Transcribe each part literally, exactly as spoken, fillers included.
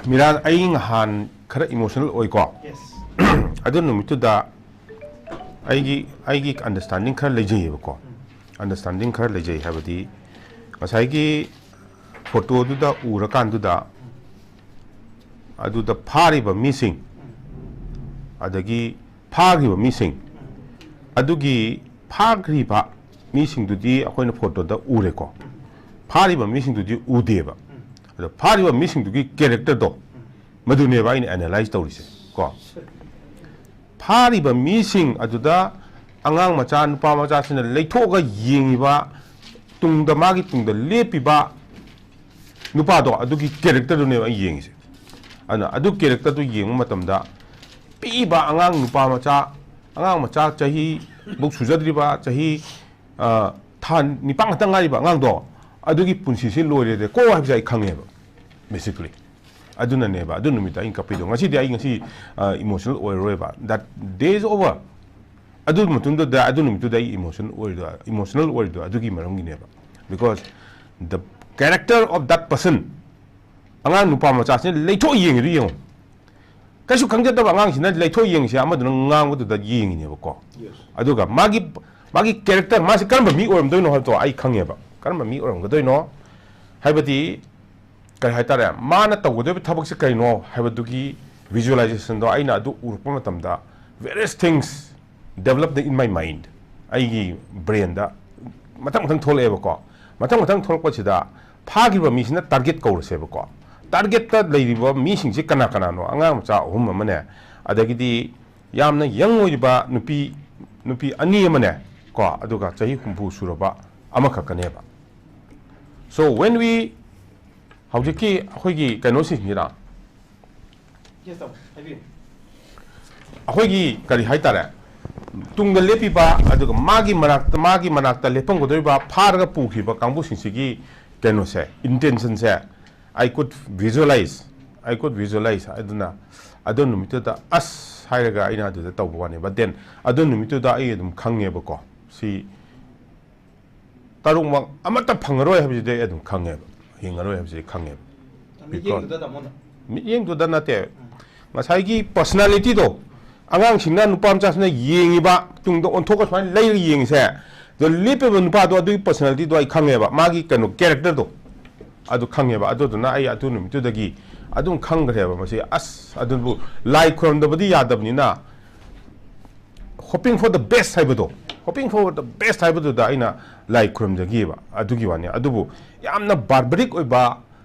ꯃꯤꯔꯥꯟ, ꯑꯩ ꯅꯍꯥꯟ ꯈꯔ ꯏꯃꯣꯁꯅꯦꯜ ꯑꯣꯏꯀꯣ꯫ ꯑꯗꯨ ꯅꯨꯃꯤꯠꯇꯨꯗ ꯑꯩꯒꯤ ꯑꯩꯒꯤ ꯑꯟꯗꯔꯁ꯭ꯇꯦꯟꯗꯤꯡ ꯈꯔ ꯂꯩꯖꯩꯌꯦꯕꯀꯣ꯫ ꯑꯟꯗꯔꯁ꯭ꯇꯦꯟꯗꯤꯡ ꯈꯔ ꯂꯩꯖꯩ ꯍꯥꯏꯕꯗꯤ, ꯉꯁꯥꯏꯒꯤ ꯐꯣꯇꯣꯗꯨꯗ ꯎꯔꯀꯥꯟꯗꯨꯗ, ꯑꯗꯨꯗ ꯐꯥꯔꯤꯕ ꯃꯤꯁꯤꯡ, ꯑꯗꯒꯤ ꯐꯥꯈ꯭ꯔꯤꯕ ꯃꯤꯁꯤꯡ, ꯑꯗꯨꯒꯤ ꯐꯥꯈ꯭ꯔꯤꯕ ꯃꯤꯁꯤꯡꯗꯨꯗꯤ ꯑꯩꯈꯣꯏꯅ ꯐꯣꯇꯣꯗ ꯎꯔꯦꯀꯣ꯫ ꯐꯥꯔꯤꯕ ꯃꯤꯁꯤꯡꯗꯨꯗꯤ ꯎꯗꯦꯕ꯫ ꯑꯗꯣ ꯐꯥꯔꯤꯕ ꯃꯤꯁꯤꯡꯗꯨꯒꯤ ꯀꯦꯔꯦꯛꯇꯔꯗꯣ, ꯃꯗꯨꯅꯦꯕ ꯑꯩꯅ ꯑꯦꯅꯥꯂꯥꯏꯖ ꯇꯧꯔꯤꯁꯦ ꯀꯣ꯫ ꯐꯥꯔꯤꯕ ꯃꯤꯁꯤꯡ ꯑꯗꯨꯗ ꯑꯉꯥꯡ ꯃꯆꯥ, ꯅꯨꯄꯥ ꯃꯆꯥꯁꯤꯡꯅ ꯂꯩꯊꯣꯛꯑꯒ ꯌꯦꯡꯉꯤꯕ, ꯇꯨꯡꯗ, ꯃꯥꯒꯤ ꯇꯨꯡꯗ ꯂꯦꯞꯄꯤꯕ ꯅꯨꯄꯥꯗꯣ, ꯑꯗꯨꯒꯤ ꯀꯦꯔꯦꯛꯇꯔꯗꯨꯅꯦꯕ ꯑꯩ ꯌꯦꯡꯉꯤꯁꯦ꯫ ꯑꯗꯨꯅ ꯑꯗꯨ ꯀꯦꯔꯦꯛꯇꯔꯗꯨ ꯌꯦꯡꯕ ꯃꯇꯝꯗ, ꯄꯤꯛꯏꯕ ꯑꯉꯥꯡ ꯅꯨꯄꯥ ꯃꯆꯥ, ꯑꯉꯥꯡ ꯃꯆꯥ ꯆꯍꯤ ꯕꯨꯛ ꯁꯨꯖꯗ꯭ꯔꯤꯕ, ꯆꯍꯤ, ꯑ, ꯊꯥ ꯅꯤꯄꯥꯟ ꯈꯛꯇ ꯉꯥꯏꯔꯤꯕ ꯑꯉꯥꯡꯗꯣ, ꯑꯗꯨꯒꯤ ꯄꯨꯟꯁꯤꯁꯦ ꯂꯣꯏꯔꯦꯗꯀꯣ ꯍꯥꯏꯕꯁꯦ ꯑꯩ ꯈꯪꯉꯦꯕ, ꯕꯦꯁꯤꯀꯦꯂꯤ꯫ ꯑꯗꯨꯅꯅꯦꯕ ꯑꯗꯨ ꯅꯨꯃꯤꯠꯇ ꯑꯩꯅ ꯀꯞꯄꯤꯗꯣ꯫ ꯉꯁꯤꯗꯤ ꯑꯩ ꯉꯁꯤ, ꯑ, emotional ꯑꯣꯏꯔꯔꯣꯏꯕ꯫ That day is over. ꯑꯗꯨ ꯃꯇꯨꯡꯗꯨꯗ, ꯑꯗꯨ ꯅꯨꯃꯤꯠꯇꯨꯗ ꯑꯩ ꯏꯃꯣꯁꯅꯦꯜ ꯑꯣꯏꯔꯤꯗꯣ, ꯏꯃꯣꯁꯅꯦꯜ ꯑꯣꯏꯔꯤꯗꯣ ꯑꯗꯨꯒꯤ ꯃꯔꯝꯒꯤꯅꯦꯕ꯫ Because the character of that person, ꯑꯉꯥꯡ ꯅꯨꯄꯥ ꯃꯆꯥꯁꯤꯅ ꯂꯩꯊꯣꯛ ꯌꯦꯡꯉꯤꯗꯨ ꯌꯦꯡꯉꯣ꯫ ꯀꯩꯁꯨ ꯈꯪꯖꯗꯕ ꯑꯉꯥꯡꯁꯤꯅ ꯂꯩꯊꯣꯛ ꯌꯦꯡꯉꯤꯁꯦ ꯑꯃꯗꯨꯅ ꯉꯥꯡꯕꯗꯨꯗ ꯌꯦꯡꯉꯤꯅꯦꯕꯀꯣ꯫ ꯑꯗꯨꯒ ꯃꯥꯒꯤ, ꯃꯥꯒꯤ ꯀꯦꯔꯦꯛꯇꯔ, ꯃꯥꯁꯦ ꯀꯔꯝꯕ ꯃꯤ ꯑꯣꯏꯔꯝꯗꯣꯏꯅꯣ ꯍꯥꯏꯕꯗꯣ ꯑꯩ ꯈꯪꯉꯦꯕ꯫ ꯀꯔꯝꯕ ꯃꯤ ꯑꯣꯏꯔꯝꯒꯗꯣꯏꯅꯣ ꯍꯥꯏꯕꯗꯤ, ꯀꯔꯤ ꯍꯥꯏꯇꯥꯔꯦ, ꯃꯥꯅ ꯇꯧꯒꯗꯧꯔꯤꯕ ꯊꯕꯛꯁꯦ ꯀꯩꯅꯣ ꯍꯥꯏꯕꯗꯨꯒꯤ ꯚꯤꯖꯨꯋꯦꯂꯥꯏꯖꯦꯁꯟꯗꯣ ꯑꯩꯅ ꯑꯗꯨ ꯎꯔꯛꯄ ꯃꯇꯝꯗ, various things developed in my mind, ꯑꯩꯒꯤ ꯕ꯭ꯔꯦꯟꯗ ꯃꯊꯪ ꯃꯊꯪ ꯊꯣꯛꯂꯛꯑꯦꯕꯀꯣ꯫ ꯃꯊꯪ ꯃꯊꯪ ꯊꯣꯛꯂꯛꯄꯁꯤꯗ ꯐꯥꯈꯤꯕ ꯃꯤꯁꯤꯅ ꯇꯥꯔꯒꯦꯠ ꯀꯧꯔꯁꯦꯕꯀꯣ꯫ ꯇꯥꯔꯒꯦꯠꯇ ꯂꯩꯔꯤꯕ ꯃꯤꯁꯤꯡꯁꯦ ꯀꯅꯥ ꯀꯅꯥꯅꯣ? ꯑꯉꯥꯡ ꯃꯆꯥ ꯑꯍꯨꯝ ꯑꯃꯅꯦ, ꯑꯗꯒꯤꯗꯤ ꯌꯥꯝꯅ ꯌꯪ ꯑꯣꯏꯔꯤꯕ ꯅꯨꯄꯤ, ꯅꯨꯄꯤ ꯑꯅꯤ ꯑꯃꯅꯦ ꯀꯣ, ꯑꯗꯨꯒ ꯆꯍꯤ ꯍꯨꯝꯐꯨ ꯁꯨꯔꯕ ꯑꯃꯈꯛꯀꯅꯦꯕ꯫ So when we, ꯍꯧꯖꯤꯛꯀꯤ ꯑꯩꯈꯣꯏꯒꯤ ꯀꯩꯅꯣꯁꯤꯡꯁꯤꯗ, ꯑꯩꯈꯣꯏꯒꯤ ꯀꯔꯤ ꯍꯥꯏꯇꯥꯔꯦ, ꯇꯨꯡꯗ ꯂꯦꯞꯄꯤꯕ, ꯑꯗꯨꯒ ꯃꯥꯒꯤ ꯃꯅꯥꯛꯇ, ꯃꯥꯒꯤ ꯃꯅꯥꯛꯇ ꯂꯦꯞꯄꯝꯒꯗꯧꯔꯤꯕ, ꯐꯥꯔꯒ ꯄꯨꯈꯤꯕ ꯀꯥꯡꯕꯨꯁꯤꯡꯁꯤꯒꯤ ꯀꯩꯅꯣꯁꯦ, ꯏꯟꯇꯦꯟꯁꯟꯁꯦ, I could visualize, I could visualize꯫ ꯑꯗꯨꯅ ꯑꯗꯨ ꯅꯨꯃꯤꯠꯇꯨꯗ ꯑꯁ ꯍꯥꯏꯔꯒ ꯑꯩꯅ ꯑꯗꯨꯗ ꯇꯧꯕ ꯋꯥꯅꯦ꯫ But then ꯑꯗꯨ ꯅꯨꯃꯤꯠꯇꯨꯗ ꯑꯩ ꯑꯗꯨꯝ ꯈꯪꯉꯦꯕꯀꯣ, ꯁꯤ ꯇꯔꯨꯛꯃꯛ ꯑꯃꯠꯇ ꯐꯪꯉꯔꯣꯏ ꯍꯥꯏꯕꯁꯤꯗꯤ ꯑꯩ ꯑꯗꯨꯝ ꯈꯪꯉꯦꯕ, ꯍꯤꯡꯉꯔꯣꯏ ꯍꯥꯏꯕꯁꯤꯗꯤ ꯈꯪꯉꯦꯕ꯫ Because ꯃꯤꯠꯌꯦꯡꯗꯨꯗ ꯇꯥꯃꯣꯅ ꯃꯤꯠꯌꯦꯡꯗꯨꯗ ꯅꯠꯇꯦ, ꯉꯁꯥꯏꯒꯤ personality ꯗꯣ, ꯑꯉꯥꯡꯁꯤꯡꯅ, ꯅꯨꯄꯥ ꯃꯆꯥꯁꯤꯡꯅ ꯌꯦꯡꯉꯤꯕ, ꯇꯨꯡꯗ ꯑꯣꯟꯊꯣꯛꯑꯒ ꯁꯨꯃꯥꯏꯅ ꯂꯩꯔ ꯌꯦꯡꯉꯤꯁꯦ, ꯑꯗꯣ ꯂꯦꯞꯄꯤꯕ ꯅꯨꯄꯥꯗꯣ ꯑꯗꯨꯒꯤ personality ꯗꯣ ꯑꯩ ꯈꯪꯉꯦꯕ, ꯃꯥꯒꯤ ꯀꯩꯅꯣ character ꯗꯣ ꯑꯗꯨ ꯈꯪꯉꯦꯕ꯫ ꯑꯗꯨꯗꯨꯅ ꯑꯩ ꯑꯗꯨ ꯅꯨꯃꯤꯠꯇꯨꯗꯒꯤ ꯑꯗꯨꯝ ꯈꯪꯈ꯭ꯔꯦꯕ, ꯃꯁꯤ ꯑꯁ ꯑꯗꯨꯕꯨ ꯂꯥꯏ ꯈꯨꯔꯝꯗꯕꯗꯤ ꯌꯥꯗꯕꯅꯤꯅ, hoping for the best ꯍꯥꯏꯕꯗꯣ, hoping for the best ꯍꯥꯏꯕꯗꯨꯗ ꯑꯩꯅ ꯂꯥꯏ ꯈꯨꯔꯨꯝꯖꯈꯤꯑꯕ, ꯑꯗꯨꯒꯤ ꯋꯥꯅꯤ꯫ ꯑꯗꯨꯕꯨ ꯌꯥꯝꯅ barbaric ꯑꯣꯏꯕ,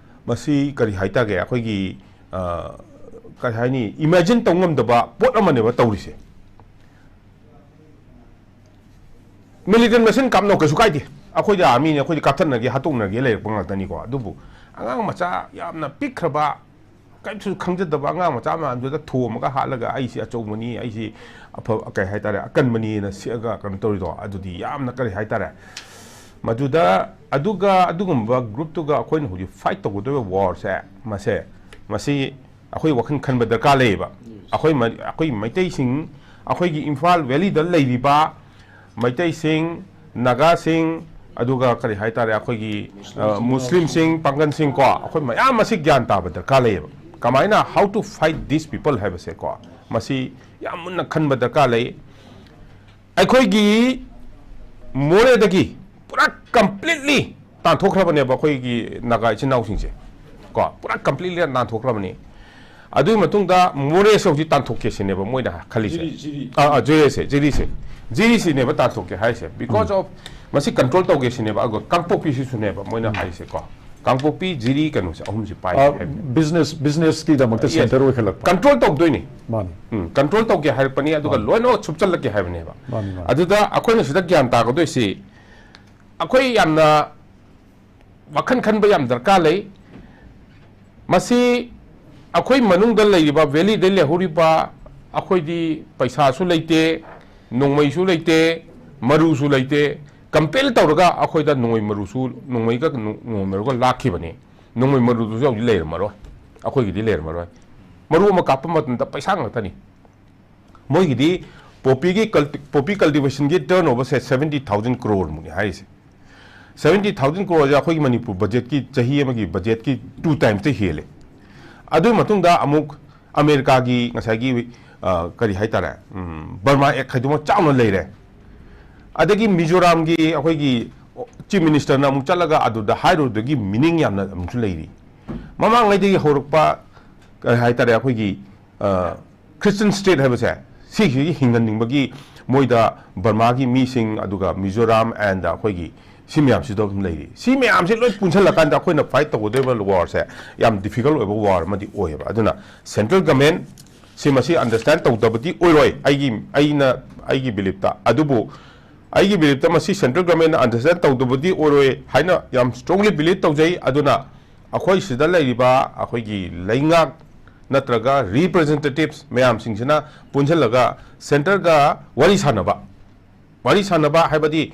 ꯃꯁꯤ ꯀꯔꯤ ꯍꯥꯏꯇꯥꯔꯦ, ꯑꯩꯈꯣꯏꯒꯤ, ꯑ, ꯀꯔꯤ ꯍꯥꯏꯅꯤ, imagine ꯇꯧ ꯉꯝꯗꯕ ꯄꯣꯠ ꯑꯃꯅꯦꯕ ꯇꯧꯔꯤꯁꯦ꯫ Militant ꯃꯁꯦꯟ ꯀꯥꯞꯅꯧ, ꯀꯩꯁꯨ ꯀꯥꯏꯗꯦ, ꯑꯩꯈꯣꯏꯗꯤ army ꯅꯤ, ꯑꯩꯈꯣꯏꯗꯤ ꯀꯥꯞꯊꯠꯅꯒꯦ ꯍꯥꯠꯇꯣꯛꯅꯒꯦ ꯂꯩꯔꯛꯄ ꯉꯥꯛꯇꯅꯤꯀꯣ꯫ ꯑꯗꯨꯕꯨ ꯑꯉꯥꯡ ꯃꯆꯥ ꯌꯥꯝꯅ ꯄꯤꯛꯈ꯭ꯔꯕ, ꯀꯔꯤꯝꯁꯨ ꯈꯪꯖꯗꯕ ꯑꯉꯥꯡ ꯃꯆꯥ ꯃꯌꯥꯝꯗꯨꯗ ꯊꯣꯝꯃꯒ ꯍꯥꯠꯂꯒ, "ꯑꯩꯁꯤ ꯑꯆꯧꯕꯅꯤ, ꯑꯩꯁꯤ ꯑꯐꯕ, ꯀꯩ ꯍꯥꯏꯇꯥꯔꯦ, ꯑꯀꯟꯕꯅꯤꯅ ꯁꯦꯛꯑꯒ ꯀꯩꯅꯣ ꯇꯧꯔꯤꯗꯣ", ꯑꯗꯨꯗꯤ ꯌꯥꯝꯅ, ꯀꯔꯤ ꯍꯥꯏꯇꯥꯔꯦ, ꯃꯗꯨꯗ, ꯑꯗꯨꯒ ꯑꯗꯨꯒꯨꯝꯕ group ꯇꯨꯒ ꯑꯩꯈꯣꯏꯅ ꯍꯧꯖꯤꯛ fight ꯇꯧꯒꯗꯧꯔꯤꯕ war ꯁꯦ, ꯃꯁꯦ, ꯃꯁꯤ ꯑꯩꯈꯣꯏ ꯋꯥꯈꯜ ꯈꯟꯕ ꯗꯔꯀꯥꯔ ꯂꯩꯌꯦꯕ꯫ ꯑꯩꯈꯣꯏ ꯃ-, ꯑꯩꯈꯣꯏ ꯃꯩꯇꯩꯁꯤꯡ, ꯑꯩꯈꯣꯏꯒꯤ ꯏꯝꯐꯥꯜ valley ꯗ ꯂꯩꯔꯤꯕ ꯃꯩꯇꯩꯁꯤꯡ, ꯅꯥꯒꯥꯁꯤꯡ, ꯑꯗꯨꯒ ꯀꯔꯤ ꯍꯥꯏꯇꯥꯔꯦ, ꯑꯩꯈꯣꯏꯒꯤ, ꯑ, ꯃꯨꯁꯂꯤꯝꯁꯤꯡ, ꯄꯥꯡꯒꯜꯁꯤꯡ ꯀꯣ, ꯑꯩꯈꯣꯏ ꯃꯌꯥꯝ ꯑꯁꯤ ꯒ꯭ꯌꯥꯟ ꯇꯥꯕ ꯗꯔꯀꯥꯔ ꯂꯩꯌꯦꯕ꯫ ꯀꯃꯥꯏꯅ, how to fight these people ꯍꯥꯏꯕꯁꯦ ꯀꯣ, ꯃꯁꯤ ꯌꯥꯝ ꯃꯨꯟꯅ ꯈꯟꯕ ꯗꯔꯀꯥꯔ ꯂꯩ꯫ ꯑꯩꯈꯣꯏꯒꯤ ꯃꯣꯔꯦꯗꯒꯤ ꯄꯨꯔꯥ completely ꯇꯥꯟꯊꯣꯛꯈ꯭ꯔꯕꯅꯦꯕ ꯑꯩꯈꯣꯏꯒꯤ ꯅꯥꯒꯥ ꯏꯆꯤꯟ ꯏꯅꯥꯎꯁꯤꯡꯁꯦ ꯀꯣ, ꯄꯨꯔꯥ completely ꯇꯥꯟꯊꯣꯛꯈ꯭ꯔꯕꯅꯤ꯫ ꯑꯗꯨꯒꯤ ꯃꯇꯨꯡꯗ ꯃꯣꯔꯦꯁꯦ ꯍꯧꯖꯤꯛ ꯇꯥꯟꯊꯣꯛꯀꯦ ꯁꯤꯅꯦꯕ ꯃꯣꯏꯅ ꯈꯜꯂꯤꯁꯦ꯫ ꯖꯤꯔꯤ, ꯖꯤꯔꯤ꯫ ꯑꯥ, ꯑꯥ, ꯖꯤꯔꯤꯁꯦ, ꯖꯤꯔꯤꯁꯦ, ꯖꯤꯔꯤꯁꯤꯅꯦꯕ ꯇꯥꯟꯊꯣꯛꯀꯦ ꯍꯥꯏꯁꯦ, because of ꯃꯁꯤ control ꯇꯧꯒꯦ ꯁꯤꯅꯦꯕ꯫ ꯑꯗꯨꯒ ꯀꯥꯡꯄꯣꯛꯄꯤꯁꯤꯁꯨꯅꯦꯕ ꯃꯣꯏꯅ ꯍꯥꯏꯁꯦꯀꯣ, ꯀꯥꯡꯄꯣꯛꯄꯤ, ꯖꯤꯔꯤ, ꯀꯩꯅꯣꯁꯦ ꯑꯍꯨꯝꯁꯦ ꯄꯥꯏꯒꯦ ꯍꯥꯏꯕꯅꯤ꯫ Business, business ꯀꯤꯗꯃꯛꯇ Yes. Center ꯑꯣꯏꯈꯠꯂꯛꯄ꯫ Control ꯇꯧꯗꯣꯏꯅꯤ꯫ ꯃꯥꯅꯤ꯫ ꯎꯝ, control ꯇꯧꯒꯦ ꯍꯥꯏꯔꯛꯄꯅꯤ, ꯑꯗꯨꯒ ꯃꯥꯅꯤ꯫ ꯂꯣꯏꯅꯃꯛ ꯁꯨꯞꯆꯜꯂꯛꯀꯦ ꯍꯥꯏꯕꯅꯦꯕ꯫ ꯃꯥꯅꯤ, ꯃꯥꯅꯤ꯫ ꯑꯗꯨꯗ ꯑꯩꯈꯣꯏꯅ ꯁꯤꯗ ꯒ꯭ꯌꯥꯟ ꯇꯥꯒꯗꯣꯏꯁꯤ, ꯑꯩꯈꯣꯏ ꯌꯥꯝꯅ ꯋꯥꯈꯜ ꯈꯟꯕ ꯌꯥꯝ ꯗꯔꯀꯥꯔ ꯂꯩ꯫ ꯃꯁꯤ ꯑꯩꯈꯣꯏ ꯃꯅꯨꯡꯗ ꯂꯩꯔꯤꯕ, valley ꯗ ꯂꯩꯍꯧꯔꯤꯕ, ꯑꯩꯈꯣꯏꯗꯤ ꯄꯩꯁꯥꯁꯨ ꯂꯩꯇꯦ, ꯅꯣꯡꯃꯩꯁꯨ ꯂꯩꯇꯦ, ꯃꯔꯨꯁꯨ ꯂꯩꯇꯦ꯫ Compel ꯇꯧꯔꯒ ꯑꯩꯈꯣꯏꯗ ꯅꯣꯡꯃꯩ ꯃꯔꯨꯁꯨ, ꯅꯣꯡꯃꯩꯒ ꯅꯣ-, ꯅꯣꯡꯃꯩ ꯃꯔꯨꯒ ꯂꯥꯛꯈꯤꯕꯅꯤ꯫ ꯅꯣꯡꯃꯩ ꯃꯔꯨꯗꯨꯁꯨ ꯍꯧꯖꯤꯛ ꯂꯩꯔꯝꯃꯔꯣꯏ, ꯑꯩꯈꯣꯏꯒꯤꯗꯤ ꯂꯩꯔꯝꯃꯔꯣꯏ꯫ ꯃꯔꯨ ꯑꯃ ꯀꯥꯞꯄ ꯃꯇꯝꯗ ꯄꯩꯁꯥ ꯉꯥꯛꯇꯅꯤ꯫ ꯃꯣꯏꯒꯤꯗꯤ poppy ꯒꯤ culti-, poppy cultivation ꯒꯤ turnover ꯁꯦ seventy thousand crore ꯃꯨꯛꯅꯤ ꯍꯥꯏꯔꯤꯁꯦ꯫ Seventy thousand crore ꯁꯦ ꯑꯩꯈꯣꯏꯒꯤ ꯃꯅꯤꯄꯨꯔ budget ꯀꯤ, ꯆꯍꯤ ꯑꯃꯒꯤ budget ꯀꯤ two times ꯇ ꯍꯦꯜꯂꯦ꯫ ꯑꯗꯨꯒꯤ ꯃꯇꯨꯡꯗ ꯑꯃꯨꯛ ꯑꯃꯦꯔꯤꯀꯥꯒꯤ ꯉꯁꯥꯏꯒꯤ, ꯑ, ꯀꯔꯤ ꯍꯥꯏꯇꯥꯔꯦ, ꯎꯝ, ꯕꯔꯃꯥ ꯑꯦꯛ ꯍꯥꯏꯗꯨꯃ ꯆꯥꯎꯅ ꯂꯩꯔꯦ꯫ ꯑꯗꯒꯤ ꯃꯤꯖꯣꯔꯥꯝꯒꯤ ꯑꯩꯈꯣꯏꯒꯤ ꯆꯤꯐ ꯃꯤꯅꯤꯁꯇꯔꯅ ꯑꯃꯨꯛ ꯆꯠꯂꯒ ꯑꯗꯨꯗ ꯍꯥꯏꯔꯨꯕꯗꯒꯤ ꯃꯤꯅꯤꯡ ꯌꯥꯝꯅ ꯑꯃꯨꯛꯁꯨ ꯂꯩꯔꯤ꯫ ꯃꯃꯥꯡꯉꯩꯗꯒꯤ ꯍꯧꯔꯛꯄ, ꯀꯔꯤ ꯍꯥꯏꯇꯥꯔꯦ, ꯑꯩꯈꯣꯏꯒꯤ, ꯑ, ꯈ꯭ꯔꯤꯁꯇꯤꯌꯟ ꯁ꯭ꯇꯦꯠ ꯍꯥꯏꯕꯁꯦ, ꯁꯤꯁꯤꯒꯤ ꯍꯤꯡꯍꯟꯅꯤꯡꯕꯒꯤ ꯃꯣꯏꯗ ꯕꯔꯃꯥꯒꯤ ꯃꯤꯁꯤꯡ, ꯑꯗꯨꯒ ꯃꯤꯖꯣꯔꯥꯝ and ꯑꯩꯈꯣꯏꯒꯤ ꯁꯤ ꯃꯌꯥꯝꯁꯤꯗ ꯑꯗꯨꯝ ꯂꯩꯔꯤ꯫ ꯁꯤ ꯃꯌꯥꯝꯁꯤ ꯂꯣꯏ ꯄꯨꯟꯁꯤꯜꯂꯀꯥꯟꯗ ꯑꯩꯈꯣꯏꯅ ꯐꯥꯏꯠ ꯇꯧꯒꯗꯧꯔꯤꯕ ꯋꯥꯔꯁꯦ ꯌꯥꯝ ꯗꯤꯐꯤꯀꯜ ꯑꯣꯏꯕ ꯋꯥꯔ ꯑꯃꯗꯤ ꯑꯣꯏꯌꯦꯕ꯫ ꯑꯗꯨꯅ ꯁꯦꯟꯇ꯭ꯔꯦꯜ ꯒꯃꯦꯟ ꯁꯤ ꯃꯁꯤ ꯑꯟꯗꯔꯁ꯭ꯇꯦꯟ ꯇꯧꯗꯕꯗꯤ ꯑꯣꯏꯔꯣꯏ, ꯑꯩꯒꯤ, ꯑꯩꯅ, ꯑꯩꯒꯤ ꯕꯤꯂꯤꯞꯇ꯫ ꯑꯗꯨꯕꯨ ꯑꯩꯒꯤ ꯕꯤꯂꯤꯞꯇ ꯃꯁꯤ ꯁꯦꯟꯇ꯭ꯔꯦꯜ ꯒꯃꯦꯟꯅ ꯑꯟꯗꯔꯁ꯭ꯇꯦꯟ ꯇꯧꯗꯕꯗꯤ ꯑꯣꯏꯔꯣꯏ ꯍꯥꯏꯅ ꯌꯥꯝ ꯁ꯭ꯇꯔꯣꯡꯂꯤ ꯕꯤꯂꯤꯞ ꯇꯧꯖꯩ꯫ ꯑꯗꯨꯅ ꯑꯩꯈꯣꯏ ꯁꯤꯗ ꯂꯩꯔꯤꯕ ꯑꯩꯈꯣꯏꯒꯤ ꯂꯩꯉꯥꯛ ꯅꯠꯇ꯭ꯔꯒ ꯔꯤꯄ꯭ꯔꯖꯦꯟꯇꯦꯇꯤꯚꯁ ꯃꯌꯥꯝꯁꯤꯡꯁꯤꯅ ꯄꯨꯟꯁꯤꯜꯂꯒ ꯁꯦꯟꯇꯔꯒ ꯋꯥꯔꯤ ꯁꯥꯟꯅꯕ, ꯋꯥꯔꯤ ꯁꯥꯟꯅꯕ ꯍꯥꯏꯕꯗꯤ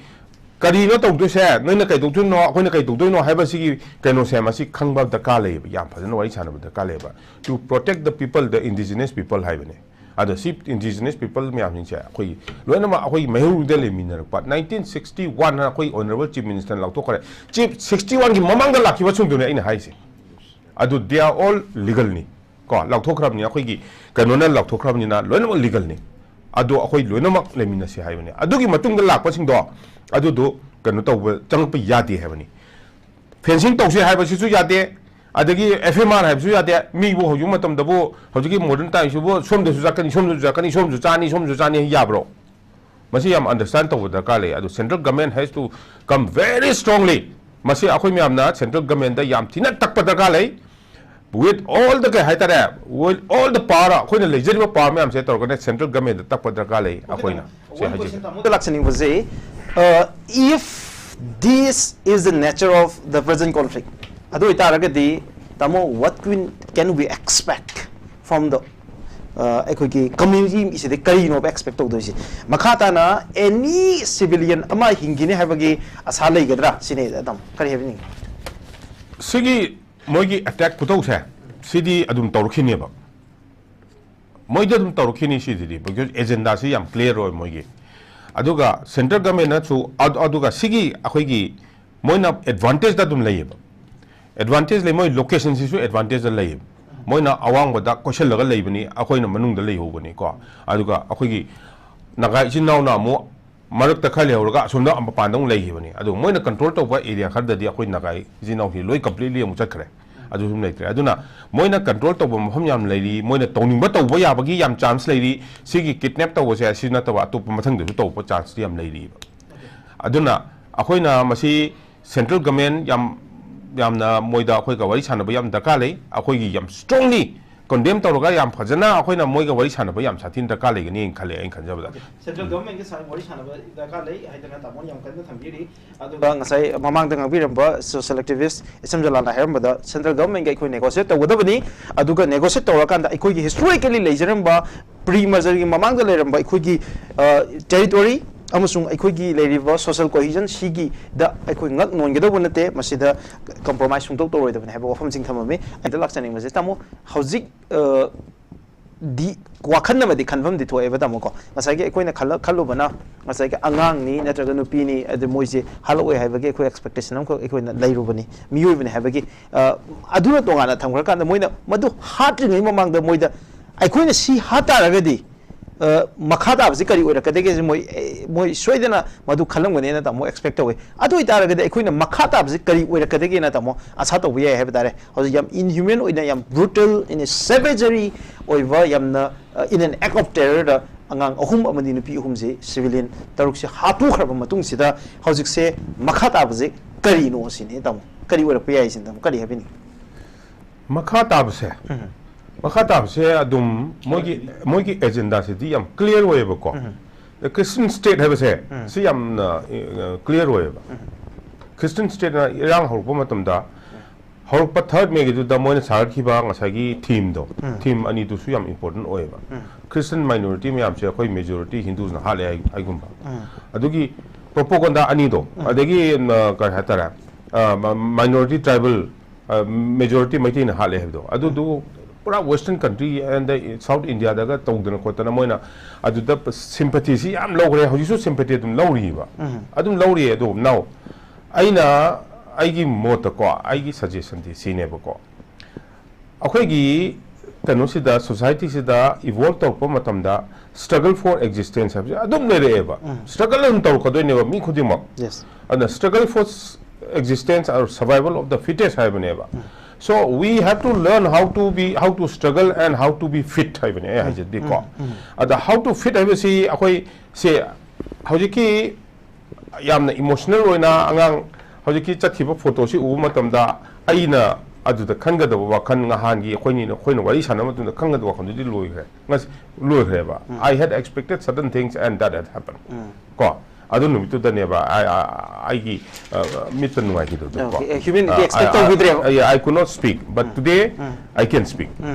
ꯀꯔꯤꯅꯣ ꯇꯧꯗꯣꯏꯁꯦ, ꯅꯣꯏꯅ ꯀꯩꯗꯧꯗꯣꯏꯅꯣ, ꯑꯩꯈꯣꯏꯅ ꯀꯩꯗꯧꯗꯣꯏꯅꯣ ꯍꯥꯏꯕꯁꯤꯒꯤ ꯀꯩꯅꯣꯁꯦ ꯃꯁꯤ ꯈꯪꯕ ꯗꯔꯀꯥꯔ ꯂꯩꯌꯦꯕ, ꯌꯥꯝ ꯐꯖꯅ ꯋꯥꯔꯤ ꯁꯥꯟꯅꯕ ꯗꯔꯀꯥꯔ ꯂꯩꯌꯦꯕ꯫ To protect the people, the indigenous people ꯍꯥꯏꯕꯅꯦ꯫ ꯑꯗꯣ ꯁꯤ indigenous people ꯃꯌꯥꯝꯁꯤꯡꯁꯦ ꯑꯩꯈꯣꯏ ꯂꯣꯏꯅꯃꯛ ꯑꯩꯈꯣꯏꯒꯤ ꯃꯩꯍꯧꯔꯣꯜꯗ ꯂꯩꯃꯤꯟꯅꯔꯛꯄ, nineteen sixty one ꯍꯥꯏꯅ ꯑꯩꯈꯣꯏ honourable chief minister ꯅ ꯂꯥꯎꯊꯣꯛꯈ꯭ꯔꯦ꯫ Chief sixty one ꯒꯤ ꯃꯃꯥꯡꯗ ꯂꯥꯛꯈꯤꯕꯁꯤꯡꯗꯨꯅꯦ ꯑꯩꯅ ꯍꯥꯏꯁꯦ꯫ ꯑꯗꯨ they are all legal ꯅꯤ꯫ ꯀꯣ, ꯂꯥꯎꯊꯣꯛꯈ꯭ꯔꯕꯅꯤ, ꯑꯩꯈꯣꯏꯒꯤ ꯀꯩꯅꯣꯅ ꯂꯥꯎꯊꯣꯛꯈ꯭ꯔꯕꯅꯤꯅ ꯂꯣꯏꯅꯃꯛ ꯂꯤꯒꯜꯅꯤ꯫ ꯑꯗꯣ ꯑꯩꯈꯣꯏ ꯂꯣꯏꯅꯃꯛ ꯂꯩꯃꯤꯟꯅꯁꯤ ꯍꯥꯏꯕꯅꯤ꯫ ꯑꯗꯨꯒꯤ ꯃꯇꯨꯡꯗ ꯂꯥꯛꯄꯁꯤꯡꯗꯣ ꯑꯗꯨꯗꯣ ꯀꯩꯅꯣ ꯇꯧꯕ, ꯆꯪꯉꯛꯄ ꯌꯥꯗꯦ ꯍꯥꯏꯕꯅꯤ꯫ ꯐꯦꯟꯁꯤꯡ ꯇꯧꯁꯤ ꯍꯥꯏꯕꯁꯤꯁꯨ ꯌꯥꯗꯦ, ꯑꯗꯒꯤ ꯑꯦꯐ ꯑꯦꯝ ꯑꯥꯔ ꯍꯥꯏꯕꯁꯨ ꯌꯥꯗꯦ꯫ ꯃꯤꯕꯨ ꯍꯧꯖꯤꯛ ꯃꯇꯝꯗꯕꯨ, ꯍꯧꯖꯤꯛꯀꯤ ꯃꯣꯗꯔꯟ ꯇꯥꯏꯝꯁꯤꯕꯨ ꯁꯣꯝꯗꯁꯨ ꯆꯠꯀꯅꯤ, ꯁꯣꯝꯗꯁꯨ ꯆꯠꯀꯅꯤ, ꯁꯣꯝꯁꯨ ꯆꯥꯅꯤ, ꯁꯣꯝꯁꯨ ꯆꯥꯅꯤ ꯌꯥꯕ꯭ꯔꯣ? ꯃꯁꯤ ꯌꯥꯝ ꯑꯟꯗꯔꯁ꯭ꯇꯦꯟ ꯇꯧꯕ ꯗꯔꯀꯥꯔ ꯂꯩ꯫ ꯑꯗꯨ central government has to come very strongly꯫ ꯃꯁꯤ ꯑꯩꯈꯣꯏ ꯃꯌꯥꯝꯅ central government ꯇ ꯌꯥꯝ ꯊꯤꯅ ꯇꯛꯄ ꯗꯔꯀꯥꯔ ꯂꯩ꯫ With all the, ꯀꯩ ꯍꯥꯏꯇꯥꯔꯦ, with all the power, ꯑꯩꯈꯣꯏꯅ ꯂꯩꯖꯔꯤꯕ power ꯃꯌꯥꯝꯁꯦ ꯇꯧꯔꯒꯅꯦ central government ꯇ ꯇꯛꯄ ꯗꯔꯀꯥꯔ ꯂꯩ ꯑꯩꯈꯣꯏꯅ꯫ ꯁꯤ ꯍꯥꯏꯖꯒꯦ꯫ ꯗ ꯂꯥꯛꯆꯅꯤꯡꯕꯁꯦ, uh, if this is the nature of the present conflict, ꯑꯗꯨ ꯑꯣꯏꯇꯥꯔꯒꯗꯤ ꯇꯥꯃꯣ, what can, can we expect from the, uh, ꯑꯩꯈꯣꯏꯒꯤ community ꯁꯤꯗ ꯀꯔꯤꯅꯣꯕ expect ꯇꯧꯗꯣꯏꯁꯦ? ꯃꯈꯥ ꯇꯥꯅ any civilian ꯑꯃ ꯍꯤꯡꯈꯤꯅꯤ ꯍꯥꯏꯕꯒꯤ ꯑꯁꯥ ꯂꯩꯒꯗ꯭ꯔꯥ ꯁꯤꯅꯤ꯫ ꯑꯗꯨꯝ ꯀꯔꯤ ꯍꯥꯏꯕꯤꯅꯤꯡꯉꯤ? ꯁꯤꯒꯤ ꯃꯣꯏꯒꯤ ꯑꯦꯇꯦꯛ ꯈꯨꯇꯧꯁꯦ ꯁꯤꯗꯤ ꯑꯗꯨꯝ ꯇꯧꯔꯛꯈꯤꯅꯦꯕ꯫ ꯃꯣꯏꯗꯤ ꯑꯗꯨꯝ ꯇꯧꯔꯛꯈꯤꯅꯤ ꯁꯤꯗꯤ, because agenda ꯁꯤ ꯌꯥꯝ clear ꯑꯣꯏ ꯃꯣꯏꯒꯤ꯫ ꯑꯗꯨꯒ central government ꯅꯁꯨ, ꯑꯗ-, ꯑꯗꯨꯒ ꯁꯤꯒꯤ ꯑꯩꯈꯣꯏꯒꯤ ꯃꯣꯏꯅ advantage ꯇ ꯑꯗꯨꯝ ꯂꯩꯌꯦꯕ꯫ Advantage ꯂꯩ, ꯃꯣꯏ location ꯁꯤꯁꯨ advantage ꯇ ꯂꯩꯌꯦꯕ꯫ ꯃꯣꯏꯅ ꯑꯋꯥꯡꯕꯗ ꯀꯣꯏꯁꯤꯜꯂꯒ ꯂꯩꯕꯅꯤ, ꯑꯩꯈꯣꯏꯅ ꯃꯅꯨꯡꯗ ꯂꯩꯍꯧꯕꯅꯤꯀꯣ꯫ ꯑꯗꯨꯒ ꯑꯩꯈꯣꯏꯒꯤ ꯅꯥꯒꯥ ꯏꯆꯤꯟ ꯏꯅꯥꯎꯅ ꯑꯃꯨꯛ ꯃꯔꯛꯇ ꯈꯔ ꯂꯩꯍꯧꯔꯒ ꯑꯁꯣꯝꯗ ꯃꯄꯥꯟꯗ ꯑꯃꯨꯛ ꯂꯩꯈꯤꯕꯅꯤ꯫ ꯑꯗꯨ ꯃꯣꯏꯅ ꯀꯟꯇ꯭ꯔꯣꯜ ꯇꯧꯕ ꯑꯦꯔꯤꯌꯥ ꯈꯔꯗꯗꯤ ꯑꯩꯈꯣꯏ ꯅꯥꯒꯥ ꯏꯆꯤꯟ ꯏꯅꯥꯎꯁꯤ ꯂꯣꯏ ꯀꯝꯄ꯭ꯂꯤꯠꯂꯤ ꯑꯃꯨꯛ ꯆꯠꯈ꯭ꯔꯦ꯫ ꯑꯗꯨ ꯁꯨꯝ ꯂꯩꯇ꯭ꯔꯦ꯫ ꯑꯗꯨꯅ ꯃꯣꯏꯅ ꯀꯟꯇ꯭ꯔꯣꯜ ꯇꯧꯕ ꯃꯐꯝ ꯌꯥꯝ ꯂꯩꯔꯤ, ꯃꯣꯏꯅ ꯇꯧꯅꯤꯡꯕ ꯇꯧꯕ ꯌꯥꯕꯒꯤ ꯌꯥꯝ ꯆꯥꯟꯁ ꯂꯩꯔꯤ꯫ ꯁꯤꯒꯤ ꯀꯤꯗꯅꯦꯞ ꯇꯧꯕꯁꯦ ꯁꯤ ꯅꯠꯇꯕ ꯑꯇꯣꯞꯄ ꯃꯊꯪꯗꯁꯨ ꯇꯧꯕ ꯆꯥꯟꯁꯇꯤ ꯌꯥꯝ ꯂꯩꯔꯤꯕ꯫ ꯑꯗꯨꯅ ꯑꯩꯈꯣꯏꯅ ꯃꯁꯤ ꯁꯦꯟꯇ꯭ꯔꯦꯜ ꯒꯃꯦꯟ ꯌꯥꯝ, ꯌꯥꯝꯅ ꯃꯣꯏꯗ ꯑꯩꯈꯣꯏꯒ ꯋꯥꯔꯤ ꯁꯥꯟꯅꯕ ꯌꯥꯝ ꯗꯔꯀꯥꯔ ꯂꯩ꯫ ꯑꯩꯈꯣꯏꯒꯤ ꯌꯥꯝ ꯁ꯭ꯇꯔꯣꯡꯂꯤ ꯀꯟꯗꯦꯝ ꯇꯧꯔꯒ ꯌꯥꯝ ꯐꯖꯅ ꯑꯩꯈꯣꯏꯅ ꯃꯣꯏꯒ ꯋꯥꯔꯤ ꯁꯥꯟꯅꯕ ꯌꯥꯝ ꯁꯥꯊꯤꯅ ꯗꯔꯀꯥꯔ ꯂꯩꯒꯅꯤ ꯈꯜꯂꯦ, ꯑꯩꯅ ꯈꯟꯖꯕꯗ꯫ ꯁꯦꯟꯇ꯭ꯔꯦꯜ ꯒꯚꯔꯟꯃꯦꯟꯒ ꯁꯥ-, ꯋꯥꯔꯤ ꯁꯥꯟꯅꯕ ꯗꯔꯀꯥꯔ ꯂꯩ ꯍꯥꯏꯗꯅ ꯇꯥꯃꯣꯅ ꯌꯥꯝ ꯀꯟꯅ ꯊꯝꯕꯤꯔꯤ꯫ ꯑꯗꯨꯒ ꯉꯁꯥꯏ ꯃꯃꯥꯡꯗ ꯉꯥꯡꯕꯤꯔꯝꯕ ꯁꯣꯁꯤꯌꯦꯜ ꯑꯦꯛꯇꯤꯚꯤꯁ꯭ꯠ ꯏꯆꯝ ꯖꯂꯥꯜꯅ ꯍꯥꯏꯔꯝꯕꯗ, ꯁꯦꯟꯇ꯭ꯔꯦꯜ ꯒꯚꯔꯟꯃꯦꯟꯒ ꯑꯩꯈꯣꯏ ꯅꯦꯒꯣꯁꯤꯌꯦꯠ ꯇꯧꯒꯗꯕꯅꯤ꯫ ꯑꯗꯨꯒ ꯅꯦꯒꯣꯁꯤꯌꯦꯠ ꯇꯧꯔꯀꯥꯟꯗ ꯑꯩꯈꯣꯏꯒꯤ ꯍꯤꯁꯇꯣꯔꯤꯀꯦꯜꯂꯤ ꯂꯩꯖꯔꯝꯕ, ꯄ꯭ꯔꯤ ꯃꯔꯖꯔꯒꯤ ꯃꯃꯥꯡꯗ ꯂꯩꯔꯝꯕ ꯑꯩꯈꯣꯏꯒꯤ, ꯑ, ꯇꯦꯔꯤꯇꯣꯔꯤ ꯑꯃꯁꯨꯡ ꯑꯩꯈꯣꯏꯒꯤ ꯂꯩꯔꯤꯕ ꯁꯣꯁꯤꯌꯦꯜ ꯀꯣꯍꯤꯖꯟ ꯁꯤꯒꯤꯗ ꯑꯩꯈꯣꯏ ꯉꯛ ꯅꯣꯟꯒꯗꯧꯕ ꯅꯠꯇꯦ, ꯃꯁꯤꯗ ꯀꯝꯄ꯭ꯔꯣꯃꯥꯏꯁ ꯁꯨꯡꯇꯧ ꯇꯧꯔꯣꯏꯗꯕꯅꯤ ꯍꯥꯏꯕ ꯋꯥꯐꯝꯁꯤꯡ ꯊꯝꯃꯝꯃꯤ꯫ ꯑꯩꯗ ꯂꯥꯛꯆꯅꯤꯡꯕꯁꯦ, ꯇꯥꯃꯣ, ꯍꯧꯖꯤꯛ, ꯑ, ꯗꯤ ꯋꯥꯈꯜ ꯑꯃꯗꯤ ꯈꯟꯐꯝꯗꯤ ꯊꯣꯛꯑꯦꯕ, ꯇꯥꯃꯣ, ꯀꯣ꯫ ꯉꯁꯥꯏꯒꯤ ꯑꯩꯈꯣꯏꯅ ꯈꯜꯂ-, ꯈꯜꯂꯨꯕꯅ ꯉꯁꯥꯏꯒꯤ ꯑꯉꯥꯡꯅꯤ ꯅꯠꯇ꯭ꯔꯒ ꯅꯨꯄꯤꯅꯤ, ꯑꯗꯨ ꯃꯣꯏꯁꯦ ꯍꯥꯠꯂꯛꯑꯣꯏ ꯍꯥꯏꯕꯒꯤ ꯑꯩꯈꯣꯏ ꯑꯦꯛꯁꯄꯦꯛꯇꯦꯁꯟ ꯑꯃꯈꯛ ꯑꯩꯈꯣꯏꯅ ꯂꯩꯔꯨꯕꯅꯤ, ꯃꯤꯑꯣꯏꯕꯅꯤ ꯍꯥꯏꯕꯒꯤ꯫ ꯑ, ꯑꯗꯨꯅ ꯇꯣꯉꯥꯟꯅ ꯊꯝꯈ꯭ꯔꯀꯥꯟꯗ, ꯃꯣꯏꯅ ꯃꯗꯨ ꯍꯥꯠꯇ꯭ꯔꯤꯉꯩ ꯃꯃꯥꯡꯗ ꯃꯣꯏꯗ ꯑꯩꯈꯣꯏꯅ ꯁꯤ ꯍꯥꯠ ꯇꯥꯔꯒꯗꯤ, ꯑ, ꯃꯈꯥ ꯇꯥꯕꯁꯤ ꯀꯔꯤ ꯑꯣꯏꯔꯛꯀꯗꯒꯦꯁꯦ ꯃꯣꯏ, ꯑꯦ, ꯃꯣꯏ ꯁꯣꯏꯗꯅ ꯃꯗꯨ ꯈꯜꯂꯝꯒꯅꯦꯅ, ꯇꯥꯃꯣ, ꯑꯦꯛꯁꯄꯦꯛ ꯇꯧꯋꯤ꯫ ꯑꯗꯨ ꯑꯣꯏꯇꯥꯔꯒꯗꯤ ꯑꯩꯈꯣꯏꯅ ꯃꯈꯥ ꯇꯥꯕꯁꯤ ꯀꯔꯤ ꯑꯣꯏꯔꯛꯀꯗꯒꯦꯅ, ꯇꯥꯃꯣ, ꯑꯁꯥ ꯇꯧꯕ ꯌꯥꯏ ꯍꯥꯏꯕ ꯇꯥꯔꯦ꯫ ꯍꯧꯖꯤꯛ ꯌꯥꯝ ꯏꯟꯍ꯭ꯌꯨꯃꯦꯟ ꯑꯣꯏꯅ, ꯌꯥꯝ ꯕ꯭ꯔꯨꯇꯦꯜ, ꯏꯟ ꯑꯦ ꯁꯦꯚꯦꯖꯔꯤ ꯑꯣꯏꯕ, ꯌꯥꯝꯅ, ꯑ, in an act of terrorꯗ ꯑꯉꯥꯡ ꯑꯍꯨꯝ ꯑꯃꯗꯤ ꯅꯨꯄꯤ ꯑꯍꯨꯝꯁꯦ, ꯁꯤꯚꯤꯂꯤꯌꯟ ꯇꯔꯨꯛꯁꯦ ꯍꯥꯠꯇꯣꯛꯈ꯭ꯔꯕ ꯃꯇꯨꯡꯁꯤꯗ ꯍꯧꯖꯤꯛꯁꯦ ꯃꯈꯥ ꯇꯥꯕꯁꯦ ꯀꯔꯤꯅꯣ ꯁꯤꯅꯤ, ꯇꯥꯃꯣ? ꯀꯔꯤ ꯑꯣꯏꯔꯛꯄ ꯌꯥꯏ ꯁꯤꯅꯤ, ꯇꯥꯃꯣ? ꯀꯔꯤ ꯍꯥꯏꯕꯤꯅꯤꯡꯉꯤ? ꯃꯈꯥ ꯇꯥꯕꯁꯦ, ꯎꯝ꯫ ꯃꯈꯥ ꯇꯥꯕꯁꯦ ꯑꯗꯨꯝ ꯃꯣꯏꯒꯤ, ꯃꯣꯏꯒꯤ ꯑꯦꯖꯦꯟꯗꯥꯁꯤꯗꯤ ꯌꯥꯝ ꯀ꯭ꯂꯤꯌꯥꯔ ꯑꯣꯏꯌꯦꯕꯀꯣ꯫ ꯎꯝ꯫ ꯈ꯭ꯔꯤꯁꯇꯤꯌꯟ ꯁ꯭ꯇꯦꯠ ꯍꯥꯏꯕꯁꯦ, ꯎꯝ꯫ ꯁꯤ ꯌꯥꯝꯅ, ꯑ, ꯀ꯭ꯂꯤꯌꯥꯔ ꯑꯣꯏꯌꯦꯕ꯫ ꯎꯝ꯫ ꯈ꯭ꯔꯤꯁꯇꯤꯌꯟ ꯁ꯭ꯇꯦꯠꯅ ꯏꯔꯥꯡ ꯍꯧꯔꯛꯄ ꯃꯇꯝꯗ, ꯎꯝ꯫ ꯍꯧꯔꯛꯄ ꯊꯥꯔꯠ ꯃꯦꯒꯤꯗꯨꯗ ꯃꯣꯏꯅ ꯁꯥꯒꯠꯈꯤꯕ ꯉꯁꯥꯏꯒꯤ ꯊꯤꯝꯗꯣ, ꯎꯝ꯫ ꯊꯤꯝ ꯑꯅꯤꯗꯨꯁꯨ ꯌꯥꯝ ꯏꯝꯄꯣꯔꯇꯦꯟ ꯑꯣꯏꯌꯦꯕ꯫ ꯎꯝ꯫ ꯈ꯭ꯔꯤꯁꯇꯤꯌꯟ ꯃꯥꯏꯅꯣꯔꯤꯇꯤ ꯃꯌꯥꯝꯁꯦ ꯑꯩꯈꯣꯏ ꯃꯦꯖꯣꯔꯤꯇꯤ ꯍꯤꯟꯗꯨꯁꯅ ꯍꯥꯠꯂꯦ ꯍꯥꯏ-, ꯍꯥꯏꯒꯨꯝꯕ꯫ ꯎꯝ꯫ ꯑꯗꯨꯒꯤ ꯄ꯭ꯔꯣꯄꯣꯒꯟꯗꯥ ꯑꯅꯤꯗꯣ, ꯎꯝ꯫ ꯑꯗꯒꯤ, ꯑ, ꯀꯔꯤ ꯍꯥꯏꯇꯥꯔꯦ, ꯑ, ꯃ-, ꯃꯥꯏꯅꯣꯔꯤꯇꯤ ꯇ꯭ꯔꯥꯏꯕꯦꯜ, ꯑ, ꯃꯦꯖꯣꯔꯤꯇꯤ ꯃꯩꯇꯩꯅ ꯍꯥꯠꯂꯦ ꯍꯥꯏꯕꯗꯣ, ꯑꯗꯨꯗꯨ ꯄꯨꯔꯥ ꯋꯦꯁꯇꯔꯟ ꯀꯟꯇ꯭ꯔꯤ and South Indiaꯗꯒ ꯇꯧꯗꯅ ꯈꯣꯠꯇꯅ ꯃꯣꯏꯅ ꯑꯗꯨꯗ ꯁꯤꯝꯄꯦꯊꯤꯁꯤ ꯌꯥꯝ ꯂꯧꯈ꯭ꯔꯦ, ꯍꯧꯖꯤꯛꯁꯨ ꯁꯤꯝꯄꯦꯊꯤ ꯑꯗꯨꯝ ꯂꯧꯔꯤꯕ꯫ ꯎꯝ꯫ ꯑꯗꯨꯝ ꯂꯧꯔꯤꯌꯦ꯫ ꯑꯗꯣ now ꯑꯩꯅ, ꯑꯩꯒꯤ ꯃꯣꯠꯇꯀꯣ, ꯑꯩꯒꯤ ꯁꯖꯦꯁꯟꯗꯤ ꯁꯤꯅꯦꯕꯀꯣ, ꯑꯩꯈꯣꯏꯒꯤ ꯀꯩꯅꯣꯁꯤꯗ, ꯁꯣꯁꯥꯏꯇꯤꯁꯤꯗ ꯏꯚꯣꯜꯕ ꯇꯧꯔꯛꯄ ꯃꯇꯝꯗ struggle for existence ꯍꯥꯏꯕꯁꯦ ꯑꯗꯨꯝ ꯂꯩꯔꯛꯑꯦꯕ꯫ Struggle ꯑꯗꯨꯝ ꯇꯧꯔꯛꯀꯗꯣꯏꯅꯦꯕ ꯃꯤ ꯈꯨꯗꯤꯡꯃꯛ꯫ Yes. ꯑꯗꯨꯅ struggle for existence or survival of the fittest ꯍꯥꯏꯕꯅꯦꯕ꯫ So we have to learn how to be, how to struggle and how to be fit ꯍꯥꯏꯕꯅꯦ ꯑꯩ ꯍꯥꯏꯖꯗꯤꯀꯣ꯫ ꯑꯗ how to fit ꯍꯥꯏꯕꯁꯤ ꯑꯩꯈꯣꯏ ꯁꯦ ꯍꯧꯖꯤꯛꯀꯤ ꯌꯥꯝꯅ emotional ꯑꯣꯏꯅ ꯑꯉꯥꯡ ꯍꯧꯖꯤꯛꯀꯤ ꯆꯠꯈꯤꯕ ꯐꯣꯇꯣꯁꯤ ꯎꯕ ꯃꯇꯝꯗ ꯑꯩꯅ ꯑꯗꯨꯗ ꯈꯟꯒꯗꯕ ꯋꯥꯈꯜ, ꯉꯍꯥꯟꯒꯤ ꯑꯩꯈꯣꯏꯅꯤꯅ, ꯑꯩꯈꯣꯏꯅ ꯋꯥꯔꯤ ꯁꯥꯟꯅꯕ ꯃꯇꯝꯗ ꯈꯟꯒꯗꯕ ꯋꯥꯈꯜꯗꯨꯗꯤ ꯂꯣꯏꯈ꯭ꯔꯦ꯫ ꯉꯁꯤ ꯂꯣꯏꯈ꯭ꯔꯦꯕ꯫ I had expected certain things and that had happened. ꯀꯣ, ꯑꯗꯨ ꯅꯨꯃꯤꯠꯇꯨꯗꯅꯦꯕ ꯑꯩ, ꯑ, ꯑꯩꯒꯤ, ꯑ, ꯃꯤꯠꯇ ꯅꯨꯡꯉꯥꯏꯈꯤꯗꯕꯗꯣ ꯀꯣ꯫ Okay, human ꯒꯤ ꯑ, expect I, ꯇꯧꯈꯤꯗ꯭ꯔꯦꯕ꯫ I, I, I could not speak, but today I can speak.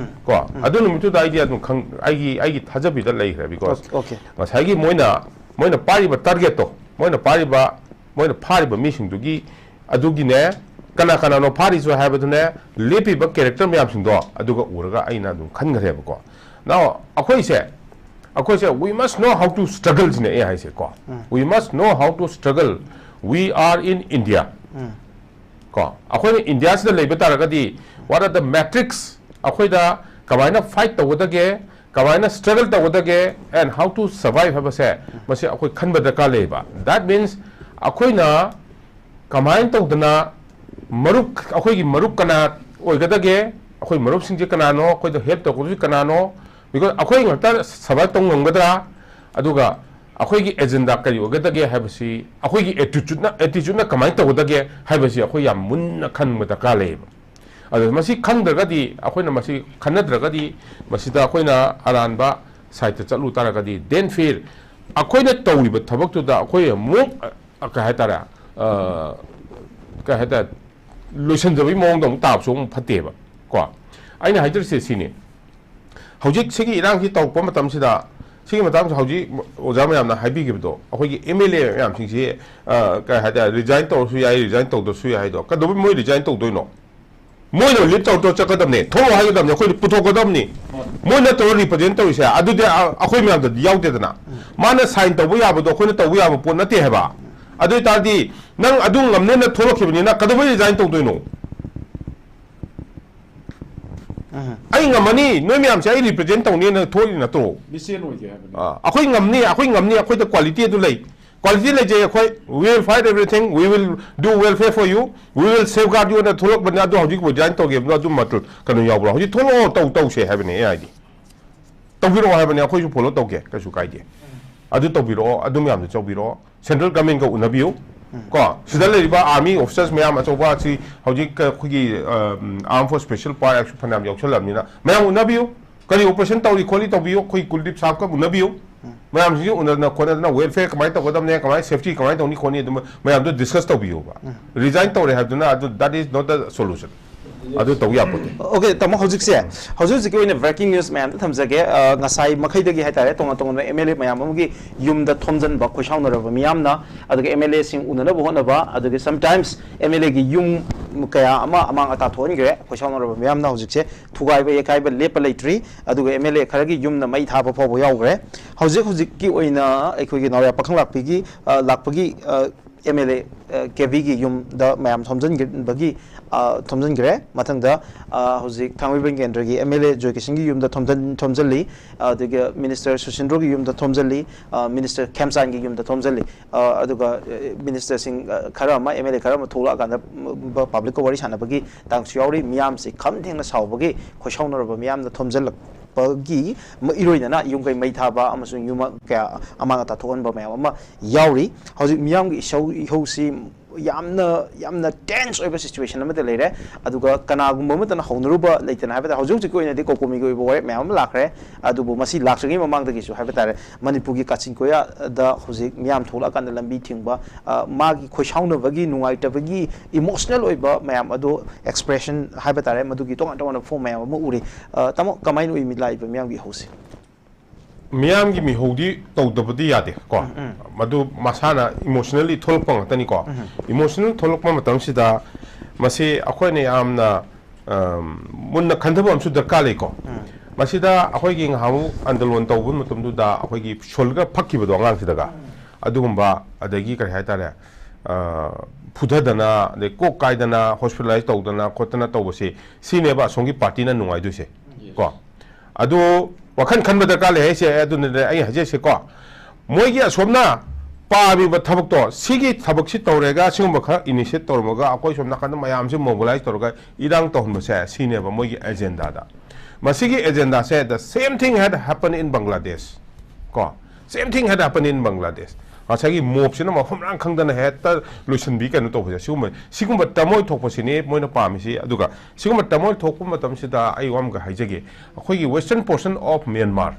ꯀꯣ, ꯑꯗꯨ ꯅꯨꯃꯤꯠꯇꯨꯗ ꯑꯩꯗꯤ ꯑꯗꯨꯝ ꯈꯪ-, ꯑꯩꯒꯤ, ꯑꯩꯒꯤ ꯊꯥꯖꯕꯤꯗ ꯂꯩꯈ꯭ꯔꯦ, because Okay. ꯉꯁꯥꯏꯒꯤ ꯃꯣꯏꯅ, ꯃꯣꯏꯅ ꯄꯥꯏꯔꯤꯕ target ꯇꯣ, ꯃꯣꯏꯅ ꯄꯥꯏꯔꯤꯕ, ꯃꯣꯏꯅ ꯐꯥꯔꯤꯕ ꯃꯤꯁꯤꯡꯗꯨꯒꯤ, ꯑꯗꯨꯒꯤꯅꯦ, ꯀꯅꯥ ꯀꯅꯥꯅꯣ ꯐꯥꯔꯤꯁꯨ ꯍꯥꯏꯕꯗꯨꯅꯦ, ꯂꯦꯞꯄꯤꯕ character ꯃꯌꯥꯝꯁꯤꯡꯗꯣ ꯑꯗꯨꯒ ꯎꯔꯒ ꯑꯩꯅ ꯑꯗꯨꯝ ꯈꯟꯈ꯭ꯔꯦꯕꯀꯣ꯫ Now ꯑꯩꯈꯣꯏꯁꯦ, ꯑꯩꯈꯣꯏꯁꯦ we must know how to struggle ꯁꯤꯅꯦ ꯑꯩ ꯍꯥꯏꯁꯦ ꯀꯣ꯫ We must know how to struggle. We are in India. ꯀꯣ, ꯑꯩꯈꯣꯏꯅ ꯏꯟꯗꯤꯌꯥꯁꯤꯗ ꯂꯩꯕ ꯇꯥꯔꯒꯗꯤ, what are the metrics, ꯑꯩꯈꯣꯏꯗ ꯀꯃꯥꯏꯅ fight ꯇꯧꯒꯗꯒꯦ, ꯀꯃꯥꯏꯅ struggle ꯇꯧꯒꯗꯒꯦ, and how to survive ꯍꯥꯏꯕꯁꯦ, ꯃꯁꯤ ꯑꯩꯈꯣꯏ ꯈꯟꯕ ꯗꯔꯀꯥꯔ ꯂꯩꯌꯦꯕ꯫ That means ꯑꯩꯈꯣꯏꯅ ꯀꯃꯥꯏꯅ ꯇꯧꯗꯅ ꯃꯔꯨꯞ, ꯑꯩꯈꯣꯏꯒꯤ ꯃꯔꯨꯞ ꯀꯅꯥ ꯑꯣꯏꯒꯗꯒꯦ, ꯑꯩꯈꯣꯏ ꯃꯔꯨꯞꯁꯤꯡꯁꯦ ꯀꯅꯥꯅꯣ, ꯑꯩꯈꯣꯏꯗ help ꯇꯧꯒꯗꯕꯁꯤ ꯀꯅꯥꯅꯣ, because ꯑꯩꯈꯣꯏ ꯉꯥꯛꯇ survive ꯇꯧ ꯉꯝꯒꯗ꯭ꯔꯥ, ꯑꯗꯨꯒ ꯑꯩꯈꯣꯏꯒꯤ agenda ꯀꯔꯤ ꯑꯣꯏꯒꯗꯒꯦ ꯍꯥꯏꯕꯁꯤ, ꯑꯩꯈꯣꯏꯒꯤ attitude ꯅ, attitude ꯅ ꯀꯃꯥꯏꯅ ꯇꯧꯒꯗꯒꯦ ꯍꯥꯏꯕꯁꯤ ꯑꯩꯈꯣꯏ ꯌꯥꯝ ꯃꯨꯟꯅ ꯈꯟꯕ ꯗꯔꯀꯥꯔ ꯂꯩꯌꯦꯕ꯫ ꯑꯗꯣ ꯃꯁꯤ ꯈꯪꯗ꯭ꯔꯒꯗꯤ, ꯑꯩꯈꯣꯏꯅ ꯃꯁꯤ ꯈꯟꯅꯗ꯭ꯔꯒꯗꯤ, ꯃꯁꯤꯗ ꯑꯩꯈꯣꯏꯅ ꯑꯔꯥꯟꯕ side ꯇ ꯆꯠꯂꯨ ꯇꯥꯔꯒꯗꯤ, then fail, ꯑꯩꯈꯣꯏꯅ ꯇꯧꯔꯤꯕ ꯊꯕꯛꯇꯨꯗ ꯑꯩꯈꯣꯏ ꯑꯃꯨꯛ, ꯑ, ꯀꯩ ꯍꯥꯏꯇꯥꯔꯦ, ꯑ, ꯀꯩ ꯍꯥꯏꯇꯥꯔꯦ, ꯂꯣꯏꯁꯤꯟꯖꯕꯒꯤ ꯃꯑꯣꯡꯗ ꯑꯃꯨꯛ ꯇꯥꯕꯁꯨ ꯑꯃꯨꯛ ꯐꯠꯇꯦꯕ ꯀꯣ꯫ ꯑꯩꯅ ꯍꯥꯏꯖꯔꯤꯁꯦ ꯁꯤꯅꯤ, ꯍꯧꯖꯤꯛ ꯁꯤꯒꯤ ꯏꯔꯥꯡꯁꯤ ꯇꯧꯔꯛꯄ ꯃꯇꯝꯁꯤꯗ, ꯁꯤꯒꯤ ꯃꯇꯥꯡꯁꯨ ꯍꯧꯖꯤꯛ ꯑꯣꯖꯥ ꯃꯌꯥꯝꯅ ꯍꯥꯏꯕꯤꯈꯤꯕꯗꯣ, ꯑꯩꯈꯣꯏꯒꯤ M L A ꯃꯌꯥꯝꯁꯤꯡꯁꯤ, ꯑ, ꯀꯩ ꯍꯥꯏꯇꯥꯔꯦ, resign ꯇꯧꯔꯁꯨ ꯌꯥꯏ, resign ꯇꯧꯗ꯭ꯔꯁꯨ ꯌꯥꯏ ꯍꯥꯏꯗꯣ, ꯀꯩꯗꯧꯕꯩ ꯃꯣꯏ resign ꯇꯧꯗꯣꯏꯅꯣ? ꯃꯣꯏꯅ leave ꯇꯧꯔ ꯇꯧꯔ ꯆꯠꯀꯗꯕꯅꯦ, ꯊꯣꯛꯂꯛꯑꯣ ꯍꯥꯏꯒꯗꯕꯅꯦ, ꯑꯩꯈꯣꯏꯅ ꯄꯨꯊꯣꯛꯀꯗꯕꯅꯤ꯫ ꯃꯣꯏ ꯅꯠꯇ꯭ꯔꯣ represent ꯇꯧꯔꯤꯁꯦ? ꯑꯗꯨꯗꯤ ꯑ-, ꯑꯩꯈꯣꯏ ꯃꯌꯥꯝꯗꯗꯤ ꯌꯥꯎꯗꯦꯗꯅ꯫ ꯃꯥꯅ sign ꯇꯧꯕ ꯌꯥꯕꯗꯣ ꯑꯩꯈꯣꯏꯅ ꯇꯧꯕ ꯌꯥꯕ ꯄꯣꯠ ꯅꯠꯇꯦ ꯍꯥꯏꯕ꯫ ꯑꯗꯨ ꯑꯣꯏꯇꯥꯔꯗꯤ ꯅꯪ ꯑꯗꯨ ꯉꯝꯅꯦꯅ ꯊꯣꯛꯂꯛꯈꯤꯕꯅꯤꯅ ꯀꯩꯗꯧꯕꯩ resign ꯇꯧꯗꯣꯏꯅꯣ? ꯑꯩ ꯉꯝꯃꯅꯤ, ꯅꯣꯏ ꯃꯌꯥꯝꯁꯦ ꯑꯩ represent ꯇꯧꯅꯤꯅ ꯊꯣꯛꯏ ꯅꯠꯇ꯭ꯔꯣ? ꯃꯤꯆꯦꯟ ꯑꯣꯏꯒꯦ ꯍꯥꯏꯕꯅꯤ꯫ ꯑꯥ, ꯑꯩꯈꯣꯏ ꯉꯝꯅꯤ, ꯑꯩꯈꯣꯏ ꯉꯝꯅꯤ, ꯑꯩꯈꯣꯏꯗ quality ꯑꯗꯨ ꯂꯩ꯫ Quality ꯂꯩꯖꯩ ꯑꯩꯈꯣꯏ, we will fight everything, we will do welfare for you, we will safeguard you ꯅ ꯊꯣꯛꯂꯛꯄꯅꯤ꯫ ꯑꯗꯨ ꯍꯧꯖꯤꯛ resign ꯇꯧꯒꯦ ꯍꯥꯏꯕꯗꯣ ꯑꯗꯨ ꯃꯇꯨꯡ ꯀꯩꯅꯣ ꯌꯥꯎꯕ꯭ꯔꯣ? ꯍꯧꯖꯤꯛ ꯊꯣꯛꯂꯛꯑꯣ, ꯇꯧ ꯇꯧꯁꯦ ꯍꯥꯏꯕꯅꯦ ꯑꯩ ꯍꯥꯏꯗꯤ꯫ ꯇꯧꯕꯤꯔꯛꯑꯣ ꯍꯥꯏꯕꯅꯦ, ꯑꯩꯈꯣꯏꯁꯨ follow ꯇꯧꯒꯦ, ꯀꯩꯁꯨ ꯀꯥꯏꯗꯦ꯫ ꯑꯗꯨ ꯇꯧꯕꯤꯔꯛꯑꯣ, ꯑꯗꯨ ꯃꯌꯥꯝꯗꯨ ꯇꯧꯕꯤꯔꯛꯑꯣ꯫ Central government ꯀ ꯎꯅꯕꯤꯌꯨ꯫ ꯀꯣ, ꯁꯤꯗ ꯂꯩꯔꯤꯕ army officers ꯃꯌꯥꯝ ꯑꯆꯧꯕ ꯑꯁꯤ ꯍꯧꯖꯤꯛ ꯑꯩꯈꯣꯏꯒꯤ, ꯑꯝ, armed force special power ꯁꯨ ꯐꯅꯌꯥꯝ ꯌꯥꯎꯁꯜꯂꯕꯅꯤꯅ ꯃꯌꯥꯝ ꯎꯅꯕꯤꯌꯨ꯫ ꯀꯔꯤ operation ꯇꯧꯔꯤ ꯈꯣꯠꯂꯤ ꯇꯧꯕꯤꯌꯨ꯫ ꯑꯩꯈꯣꯏ ꯀꯨꯜꯗꯤꯞ ꯁꯥꯍꯕꯀ ꯎꯅꯕꯤꯌꯨ꯫ ꯃꯌꯥꯝꯁꯤꯡꯁꯤ ꯎꯅꯗꯅ ꯈꯣꯠꯅꯗꯅ welfare ꯀꯃꯥꯏꯅ ꯇꯧꯒꯗꯕꯅꯦ, ꯀꯃꯥꯏꯅ safety ꯀꯃꯥꯏꯅ ꯇꯧꯅꯤ ꯈꯣꯠꯅꯤ, ꯑꯗꯨꯝ ꯃꯌꯥꯝꯗꯣ discuss ꯇꯧꯕꯤꯌꯣꯕ꯫ Resign ꯇꯧꯔꯦ ꯍꯥꯏꯕꯗꯨꯅ ꯑꯗꯨ, that is not the solution꯫ ꯑꯗꯨ ꯇꯧ ꯌꯥꯄꯣꯠꯇꯦ꯫ OK, ꯇꯥꯃꯣ, ꯍꯧꯖꯤꯛꯁꯦ, ꯍꯧꯖꯤꯛ ꯍꯧꯖꯤꯛꯀꯤ ꯑꯣꯏꯅ breaking news ꯃꯌꯥꯝꯗ ꯊꯝꯖꯒꯦ꯫ ꯑ, ꯉꯁꯥꯏ ꯃꯈꯩꯗꯒꯤ ꯍꯥꯏꯇꯥꯔꯦ, ꯇꯣꯉꯥꯟ ꯇꯣꯉꯥꯟꯕ MLA ꯃꯌꯥꯝ ꯑꯃꯒꯤ ꯌꯨꯝꯗ ꯊꯣꯝꯖꯤꯟꯕ, ꯈꯣꯏꯁꯥꯎꯅꯔꯕ ꯃꯤꯌꯥꯝꯅ, ꯑꯗꯨꯒ MLA ꯁꯤꯡ ꯎꯅꯅꯕ ꯍꯣꯠꯅꯕ, ꯑꯗꯨꯒ sometimes MLA ꯒꯤ ꯌꯨꯝ ꯀꯌꯥ ꯑꯃ ꯑꯃꯥꯡ ꯑꯇꯥ ꯊꯣꯛꯍꯟꯈ꯭ꯔꯦ꯫ ꯈꯣꯏꯁꯥꯎꯅꯔꯕ ꯃꯤꯌꯥꯝꯅ ꯍꯧꯖꯤꯛꯁꯦ ꯊꯨꯒꯥꯏꯕ ꯌꯩꯈꯥꯏꯕ ꯂꯦꯞꯄ ꯂꯩꯇ꯭ꯔꯤ꯫ ꯑꯗꯨꯒ MLA ꯈꯔꯒꯤ ꯌꯨꯝꯅ ꯃꯩ ꯊꯥꯕ ꯐꯥꯎꯕ ꯌꯥꯎꯈ꯭ꯔꯦ꯫ ꯍꯧꯖꯤꯛ ꯍꯧꯖꯤꯛꯀꯤ ꯑꯣꯏꯅ ꯑꯩꯈꯣꯏꯒꯤ ꯅꯥꯎꯔꯦꯝ ꯄꯥꯈꯪ ꯂꯥꯛꯄꯤꯒꯤ, ꯑ, ꯂꯥꯛꯄꯒꯤ, ꯑ, MLA, ꯑ, ꯀꯦꯕꯤꯒꯤ ꯌꯨꯝꯗ ꯃꯌꯥꯝ ꯊꯣꯝꯖꯤꯟꯕꯒꯤ, ꯑ, ꯊꯣꯝꯖꯤꯟꯈ꯭ꯔꯦ꯫ ꯃꯊꯪꯗ, ꯑ, ꯍꯧꯖꯤꯛ ꯊꯥꯡꯃꯩꯕꯟ ꯀꯦꯟꯗ꯭ꯔꯒꯤ MLA ꯖꯣꯏꯀꯤꯁꯟꯒꯤ ꯌꯨꯝꯗ ꯊꯣꯝꯖꯤꯟ-, ꯊꯣꯝꯖꯤꯜꯂꯤ꯫ ꯑꯗꯨꯒ Minister ꯁꯨꯁꯤꯟꯗ꯭ꯔꯣꯒꯤ ꯌꯨꯝꯗ ꯊꯣꯝꯖꯤꯜꯂꯤ꯫ ꯑ, Minister ꯈꯦꯝꯆꯥꯟꯒꯤ ꯌꯨꯝꯗ ꯊꯣꯝꯖꯤꯜꯂꯤ꯫ ꯑ, ꯑꯗꯨꯒ, ꯑ, Minister ꯁꯤꯡ, ꯑ, ꯈꯔ ꯑꯃ, MLA ꯈꯔ ꯑꯃ ꯊꯣꯛꯂꯛꯑꯀꯥꯟꯗ, ꯎꯝ, public ꯀ ꯋꯥꯔꯤ ꯁꯥꯟꯅꯕꯒꯤ ꯇꯥꯡꯁꯨ ꯌꯥꯎꯔꯤ꯫ ꯃꯤꯌꯥꯝꯁꯤ ꯈꯝ ꯊꯦꯡꯅ ꯁꯥꯎꯕꯒꯤ ꯈꯣꯏꯁꯥꯎꯅꯔꯕ ꯃꯤꯌꯥꯝꯅ ꯊꯣꯝꯖꯤꯜꯂꯛꯄꯒꯤ ꯃ-, ꯏꯔꯣꯏꯅꯅ ꯌꯨꯝ ꯀꯩ ꯃꯩ ꯊꯥꯕ ꯑꯃꯁꯨꯡ ꯌꯨꯝ ꯀꯌꯥ ꯑꯃꯥꯡ ꯑꯇꯥ ꯊꯣꯛꯍꯟꯕ ꯃꯌꯥꯝ ꯑꯃ ꯌꯥꯎꯔꯤ꯫ ꯍꯧꯖꯤꯛ ꯃꯤꯌꯥꯝꯒꯤ ꯏꯁꯧ ꯏꯍꯧꯁꯤ ꯌꯥꯝꯅ, ꯌꯥꯝꯅ tense ꯑꯣꯏꯕ situation ꯑꯃꯗ ꯂꯩꯔꯦ꯫ ꯑꯗꯨꯒ ꯀꯅꯥꯒꯨꯝꯕ ꯑꯃꯠꯇꯅ ꯍꯧꯅꯔꯨꯕ ꯂꯩꯇꯅ ꯍꯥꯏꯕ ꯇꯥꯔꯦ, ꯍꯧꯖꯤꯛ ꯍꯧꯖꯤꯛꯀꯤ ꯑꯣꯏꯅꯗꯤ COCOMI ꯒꯤ ꯑꯣꯏꯕ ꯋꯥꯔꯦꯞ ꯃꯌꯥꯝ ꯑꯃ ꯂꯥꯛꯈ꯭ꯔꯦ꯫ ꯑꯗꯨꯕꯨ ꯃꯁꯤ ꯂꯥꯛꯇ꯭ꯔꯤꯉꯩ ꯃꯃꯥꯡꯗꯒꯤꯁꯨ ꯍꯥꯏꯕ ꯇꯥꯔꯦ, ꯃꯅꯤꯄꯨꯔꯒꯤ ꯀꯥꯆꯤꯟ ꯀꯣꯌꯥꯗ ꯍꯧꯖꯤꯛ ꯃꯤꯌꯥꯝ ꯊꯣꯛꯂꯛꯑꯀꯥꯟꯗ ꯂꯝꯕꯤ ꯊꯤꯡꯕ, ꯑ, ꯃꯥꯒꯤ ꯈꯣꯏꯁꯥꯎꯅꯕꯒꯤ, ꯅꯨꯡꯉꯥꯏꯇꯕꯒꯤ emotional ꯑꯣꯏꯕ ꯃꯌꯥꯝ ꯑꯗꯣ expression ꯍꯥꯏꯕ ꯇꯥꯔꯦ, ꯃꯗꯨꯒꯤ ꯇꯣꯉꯥꯟ ꯇꯣꯉꯥꯟꯕ form ꯃꯌꯥꯝ ꯑꯃ ꯎꯔꯤ꯫ ꯑ, ꯇꯥꯃꯣ, ꯀꯃꯥꯏꯅ ꯎꯏ ꯃꯤ ꯂꯥꯛꯏꯕ ꯃꯤꯌꯥꯝꯒꯤ ꯏꯍꯧꯁꯦ? ꯃꯤꯌꯥꯝꯒꯤ ꯃꯤꯍꯧꯗꯤ ꯇꯧꯗꯕꯗꯤ ꯌꯥꯗꯦ ꯀꯣ꯫ ꯃꯗꯨ ꯃꯁꯥꯅ emotionally ꯊꯣꯛꯂꯛꯄ ꯉꯥꯛꯇꯅꯤꯀꯣ꯫ Emotional ꯊꯣꯛꯂꯛꯄ ꯃꯇꯝꯁꯤꯗ ꯃꯁꯤ ꯑꯩꯈꯣꯏꯅ ꯌꯥꯝꯅ, ꯑꯝ, ꯃꯨꯟꯅ ꯈꯟꯊꯕ ꯑꯃꯁꯨ ꯗꯔꯀꯥꯔ ꯂꯩꯀꯣ꯫ ꯃꯁꯤꯗ ꯑꯩꯈꯣꯏꯒꯤ ꯉꯍꯥꯟꯃꯨꯛ ꯑꯟꯗꯂꯣꯟ ꯇꯧꯕ ꯃꯇꯝꯗꯨꯗ ꯑꯩꯈꯣꯏꯒꯤ ꯁꯣꯜꯒ ꯐꯛꯈꯤꯕꯗꯣ ꯑꯉꯥꯡꯁꯤꯗꯒ, ꯑꯗꯨꯒꯨꯝꯕ, ꯑꯗꯒꯤ ꯀꯔꯤ ꯍꯥꯏꯇꯥꯔꯦ, ꯑ, ꯐꯨꯊꯗꯅ, ꯑꯗꯩ ꯀꯣꯛ ꯀꯥꯏꯗꯅ, ꯍꯣꯁꯄꯤꯇꯥꯂꯥꯏꯁ ꯇꯧꯗꯅ ꯈꯣꯠꯇꯅ ꯇꯧꯕꯁꯤ, ꯁꯤꯅꯦꯕ ꯑꯁꯣꯝꯒꯤ ꯄꯥꯔꯇꯤꯅ ꯅꯨꯡꯉꯥꯏꯗꯣꯏꯁꯦ꯫ ꯀꯣ, ꯑꯗꯨ ꯋꯥꯈꯜ ꯈꯟꯕ ꯗꯔꯀꯥꯔ ꯂꯩ ꯍꯥꯏꯁꯦ꯫ ꯑꯗꯨꯅꯅꯦ ꯑꯩ ꯍꯥꯏꯖꯩꯁꯦꯀꯣ, ꯃꯣꯏꯒꯤ ꯑꯁꯣꯝꯅ ꯄꯥꯝꯃꯤꯕ ꯊꯕꯛꯇꯣ, ꯁꯤꯒꯤ ꯊꯕꯛꯁꯤ ꯇꯧꯔꯦꯒ, ꯁꯤꯒꯨꯝꯕ ꯈꯔ ꯏꯅꯤꯁꯤꯌꯦꯠ ꯇꯧꯔꯝꯃꯒ, ꯑꯩꯈꯣꯏ ꯁꯣꯝ ꯅꯥꯀꯟꯗ ꯃꯌꯥꯝꯁꯦ ꯃꯣꯕꯤꯂꯥꯏꯁ ꯇꯧꯔꯒ ꯏꯔꯥꯡ ꯇꯧꯍꯟꯕꯁꯦ, ꯁꯤꯅꯦꯕ ꯃꯣꯏꯒꯤ ꯑꯦꯖꯦꯟꯗꯥꯗ꯫ ꯃꯁꯤꯒꯤ ꯑꯦꯖꯦꯟꯗꯥꯁꯦ, the same thing had happened in Bangladesh꯫ ꯀꯣ, same thing had happened in Bangladesh꯫ ꯉꯁꯥꯏꯒꯤ ꯃꯣꯞꯁꯤꯅ ꯃꯐꯝ ꯃꯔꯥꯡ ꯈꯪꯗꯅ ꯍꯦꯛꯇ ꯂꯣꯏꯁꯤꯟꯕꯤ, ꯀꯩꯅꯣ ꯇꯧꯕꯁꯦ, ꯁꯤꯒꯨꯝꯕ, ꯁꯤꯒꯨꯝꯕ ꯇꯃꯣꯏ ꯊꯣꯛꯄꯁꯤꯅꯤ ꯃꯣꯏꯅ ꯄꯥꯝꯃꯤꯁꯤ꯫ ꯑꯗꯨꯒ ꯁꯤꯒꯨꯝꯕ ꯇꯃꯣꯏ ꯊꯣꯛꯄ ꯃꯇꯝꯁꯤꯗ ꯑꯩ ꯋꯥ ꯑꯃꯒ ꯍꯥꯏꯖꯒꯦ, ꯑꯩꯈꯣꯏꯒꯤ western portion of Myanmar,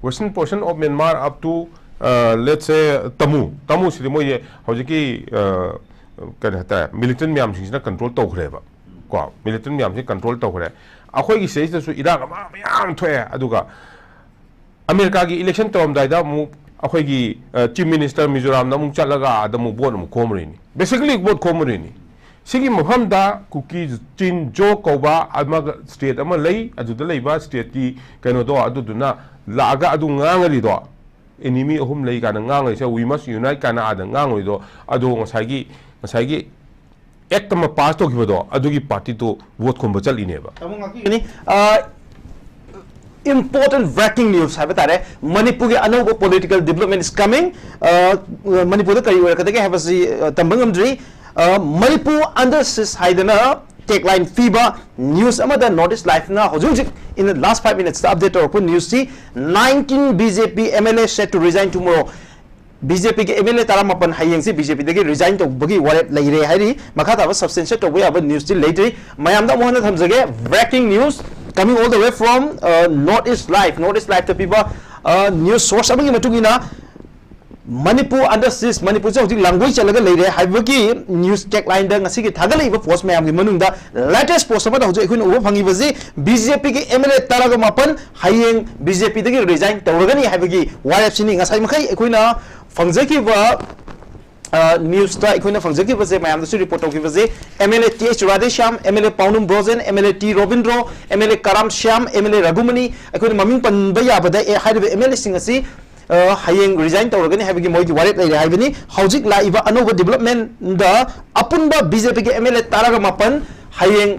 western portion of Myanmar up to, uh, let's say, ꯇꯃꯨ, ꯇꯃꯨꯁꯤꯗꯤ ꯃꯣꯏꯁꯦ ꯍꯧꯖꯤꯛꯀꯤ, uh, ꯀꯔꯤ ꯍꯥꯏꯇꯥꯔꯦ, ꯃꯤꯂꯤꯇꯦꯟ ꯃꯌꯥꯝꯁꯤꯡꯁꯤꯅ ꯀꯟꯇ꯭ꯔꯣꯜ ꯇꯧꯈ꯭ꯔꯦꯕ꯫ ꯀꯣ, ꯃꯤꯂꯤꯇꯦꯟ ꯃꯌꯥꯝꯁꯤ ꯀꯟꯇ꯭ꯔꯣꯜ ꯇꯧꯈ꯭ꯔꯦ꯫ ꯑꯩꯈꯣꯏꯒꯤ ꯁꯤꯗꯩꯁꯤꯗꯁꯨ ꯏꯔꯥꯡ ꯑꯃ ꯃꯌꯥꯝ ꯊꯣꯛꯑꯦ꯫ ꯑꯗꯨꯒ ꯑꯃꯦꯔꯤꯀꯥꯒꯤ ꯏꯂꯦꯛꯁꯟ ꯇꯧꯔꯝꯗꯥꯏꯗ ꯑꯃꯨꯛ ꯑꯩꯈꯣꯏꯒꯤ, ꯑ, ꯆꯤꯐ ꯃꯤꯅꯤꯁꯇꯔ ꯃꯤꯖꯣꯔꯥꯝꯗ ꯑꯃꯨꯛ ꯆꯠꯂꯒ ꯑꯥꯗ ꯑꯃꯨꯛ ꯚꯣꯠ ꯑꯃꯨꯛ ꯈꯣꯝꯃꯨꯔꯤꯅꯤ, ꯕꯦꯁꯤꯀꯦꯂꯤ ꯚꯣꯠ ꯈꯣꯝꯃꯨꯔꯤꯅꯤ꯫ ꯁꯤꯒꯤ ꯃꯐꯝꯗ ꯀꯨꯀꯤ ꯆꯤꯟ ꯖꯣ ꯀꯧꯕ ꯑꯃꯒ, ꯁ꯭ꯇꯦꯠ ꯑꯃ ꯂꯩ, ꯑꯗꯨꯗ ꯂꯩꯕ ꯁ꯭ꯇꯦꯠꯀꯤ ꯀꯩꯅꯣꯗꯣ, ꯑꯗꯨꯗꯨꯅ ꯂꯥꯛꯑꯒ ꯑꯗꯨ ꯉꯥꯡꯉꯔꯤꯗꯣ, ꯑꯦꯅꯤꯃꯤ ꯑꯍꯨꯝ ꯂꯩ ꯀꯥꯏꯅ ꯉꯥꯡꯉꯔꯤꯁꯦ, "We must unite" ꯀꯥꯏꯅ ꯑꯥꯗ ꯉꯥꯡꯉꯔꯤꯗꯣ, ꯑꯗꯣ ꯉꯁꯥꯏꯒꯤ, ꯉꯁꯥꯏꯒꯤ ꯑꯦꯛ ꯑꯃ ꯄꯥꯁ ꯇꯧꯈꯤꯕꯗꯣ, ꯑꯗꯨꯒꯤ ꯄꯥꯔꯇꯤꯗꯨ ꯚꯣꯠ ꯈꯣꯝꯕ ꯆꯠꯂꯤꯅꯦꯕ꯫ ꯇꯥꯃꯣ ꯉꯥꯛꯄꯤꯒꯅꯤ꯫ ꯑ, important breaking news ꯍꯥꯏꯕ ꯇꯥꯔꯦ꯫ ꯃꯅꯤꯄꯨꯔꯒꯤ ꯑꯅꯧꯕ political development is coming꯫ ꯑ, ꯃꯅꯤꯄꯨꯔꯗ ꯀꯔꯤ ꯑꯣꯏꯔꯛꯀꯗꯒꯦ ꯍꯥꯏꯕꯁꯤ, ꯑ, ꯇꯝꯕ ꯉꯝꯗ꯭ꯔꯤ꯫ ꯑ, ꯃꯅꯤꯄꯨꯔ under siege ꯍꯥꯏꯗꯅ tagline ꯄꯤꯕ news ꯑꯃꯗ North East Live ꯅ ꯍꯧꯖꯤꯛ ꯍꯧꯖꯤꯛ in the last five minutes ꯇ update ꯇꯧꯔꯛꯄ news ꯁꯤ, nineteen B J P M L A set to resign tomorrow꯫ B J P ꯒꯤ M L A ꯇꯔꯥꯃꯥꯄꯟ ꯍꯌꯦꯡꯁꯤ B J P ꯗꯒꯤ resign ꯇꯧꯕꯒꯤ ꯋꯥꯔꯦꯞ ꯂꯩꯔꯦ ꯍꯥꯏꯔꯤ꯫ ꯃꯈꯥ ꯇꯥꯕ substantiate ꯇꯧꯕ ꯌꯥꯕ news ꯇꯤ ꯂꯩꯇ꯭ꯔꯤ꯫ ꯃꯌꯥꯝꯗ ꯑꯃꯨꯛ ꯍꯟꯅ ꯊꯝꯖꯒꯦ, breaking news coming all the way from, uh, North East Live, North East Live ꯇ ꯄꯤꯕ, uh, news source ꯑꯃꯒꯤ ꯃꯇꯨꯡ ꯏꯟꯅ, ꯃꯅꯤꯄꯨꯔ under siege, ꯃꯅꯤꯄꯨꯔꯁꯦ ꯍꯧꯖꯤꯛ ꯂꯥꯡꯒꯣꯏ ꯆꯠꯂꯒ ꯂꯩꯔꯦ ꯍꯥꯏꯕꯒꯤ news tagline ꯗ ꯉꯁꯤꯒꯤ ꯊꯥꯒꯠꯂꯛꯏꯕ post ꯃꯌꯥꯝꯒꯤ ꯃꯅꯨꯡꯗ latest post ꯑꯃꯗ ꯍꯧꯖꯤꯛ ꯑꯩꯈꯣꯏꯅ ꯎꯕ ꯐꯪꯉꯤꯕꯁꯤ, B J P ꯒꯤ M L A ꯇꯔꯥꯒ ꯃꯥꯄꯟ ꯍꯌꯦꯡ B J P ꯗꯒꯤ resign ꯇꯧꯔꯒꯅꯤ ꯍꯥꯏꯕꯒꯤ ꯋꯥꯔꯦꯞꯁꯤꯅꯤ꯫ ꯉꯁꯥꯏ ꯃꯈꯩ ꯑꯩꯈꯣꯏꯅ ꯐꯪꯖꯈꯤꯕ, ꯑ, news ꯇ ꯑꯩꯈꯣꯏꯅ ꯐꯪꯖꯈꯤꯕꯁꯦ, ꯃꯌꯥꯝꯗꯁꯨ report ꯇꯧꯈꯤꯕꯁꯦ, M L A T H Radheshyam, M L A ꯄꯥꯎꯅꯝ Brojen, M L A T Robindro, M L A Karam Shyam, M L A ꯔꯘꯨꯃꯅꯤ, ꯑꯩꯈꯣꯏꯅ ꯃꯃꯤꯡ ꯄꯟꯕ ꯌꯥꯕꯗ, ꯑꯦ, ꯍꯥꯏꯔꯤꯕ M L A ꯁꯤꯡ ꯑꯁꯤ ꯑ, ꯍꯌꯦꯡ resign ꯇꯧꯔꯒꯅꯤ ꯍꯥꯏꯕꯒꯤ ꯃꯣꯏꯒꯤ ꯋꯥꯔꯦꯞ ꯂꯩꯔꯦ ꯍꯥꯏꯕꯅꯤ꯫ ꯍꯧꯖꯤꯛ ꯂꯥꯛꯏꯕ ꯑꯅꯧꯕ developmentꯗ ꯑꯄꯨꯟꯕ BJPꯒꯤ MLA ꯇꯔꯥꯒ ꯃꯥꯄꯟ ꯍꯌꯦꯡ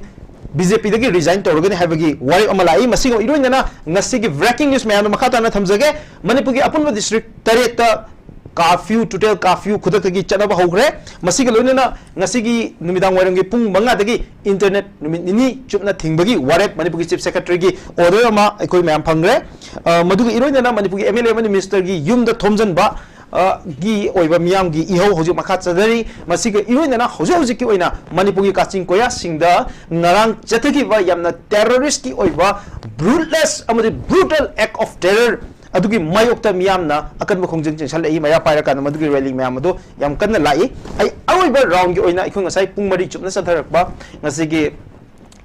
BJPꯗꯒꯤ resign ꯇꯧꯔꯒꯅꯤ ꯍꯥꯏꯕꯒꯤ ꯋꯥꯔꯦꯞ ꯑꯃ ꯂꯥꯛꯏ꯫ ꯃꯁꯤꯒ ꯏꯔꯣꯏꯅꯅ ꯉꯁꯤꯒꯤ breaking news ꯃꯌꯥꯝꯗꯣ ꯃꯈꯥ ꯇꯥꯅ ꯊꯝꯖꯒꯦ꯫ ꯃꯅꯤꯄꯨꯔꯒꯤ ꯑꯄꯨꯟꯕ district ꯇꯔꯦꯠꯇ curfew, total curfew ꯈꯨꯗꯛꯇꯒꯤ ꯆꯠꯅꯕ ꯍꯧꯈ꯭ꯔꯦ꯫ ꯃꯁꯤꯒ ꯂꯣꯏꯅꯅ ꯉꯁꯤꯒꯤ ꯅꯨꯃꯤꯗꯥꯡ ꯋꯥꯏꯔꯝꯒꯤ ꯄꯨꯡ ꯃꯉꯥꯗꯒꯤ internet ꯅꯨꯃꯤꯠ ꯅꯤꯅꯤ ꯆꯨꯞꯅ ꯊꯤꯡꯕꯒꯤ ꯋꯥꯔꯦꯞ ꯃꯅꯤꯄꯨꯔꯒꯤ Chief Secretaryꯒꯤ order ꯑꯃ ꯑꯩꯈꯣꯏ ꯃꯌꯥꯝ ꯐꯪꯈ꯭ꯔꯦ꯫ ꯑ, ꯃꯗꯨꯒ ꯏꯔꯣꯏꯅꯅ ꯃꯅꯤꯄꯨꯔꯒꯤ MLA ꯑꯃꯗꯤ ministerꯒꯤ ꯌꯨꯝꯗ ꯊꯣꯝꯖꯤꯟꯕ, ꯑ, ꯒꯤ ꯑꯣꯏꯕ ꯃꯤꯌꯥꯝꯒꯤ ꯏꯍꯧ ꯍꯧꯖꯤꯛ ꯃꯈꯥ ꯆꯠꯊꯔꯤ꯫ ꯃꯁꯤꯒ ꯏꯔꯣꯏꯅꯅ ꯍꯧꯖꯤꯛ ꯍꯧꯖꯤꯛꯀꯤ ꯑꯣꯏꯅ ꯃꯅꯤꯄꯨꯔꯒꯤ ꯀꯥꯆꯤꯟ ꯀꯣꯌꯥꯁꯤꯡꯗ ꯉꯔꯥꯡ ꯆꯠꯊꯈꯤꯕ ꯌꯥꯝꯅ terroristꯀꯤ ꯑꯣꯏꯕ bruteless ꯑꯃꯗꯤ brutal act of terror ꯑꯗꯨꯒꯤ ꯃꯥꯌꯣꯛꯇ ꯃꯤꯌꯥꯝꯅ ꯑꯀꯟꯕ ꯈꯣꯡꯖꯪ ꯆꯦꯟꯁꯜꯂꯛꯏ꯫ ꯃꯩꯔꯥ ꯄꯥꯏꯔꯀꯥꯟꯗ ꯃꯗꯨꯒꯤ rally ꯃꯌꯥꯝ ꯑꯗꯨ ꯌꯥꯝ ꯀꯟꯅ ꯂꯥꯛꯏ꯫ ꯑꯩ ꯑꯔꯣꯏꯕ roundꯒꯤ ꯑꯣꯏꯅ ꯑꯩꯈꯣꯏ ꯉꯁꯥꯏ ꯄꯨꯡ ꯃꯔꯤ ꯆꯨꯞꯅ ꯆꯠꯊꯔꯛꯄ ꯉꯁꯤꯒꯤ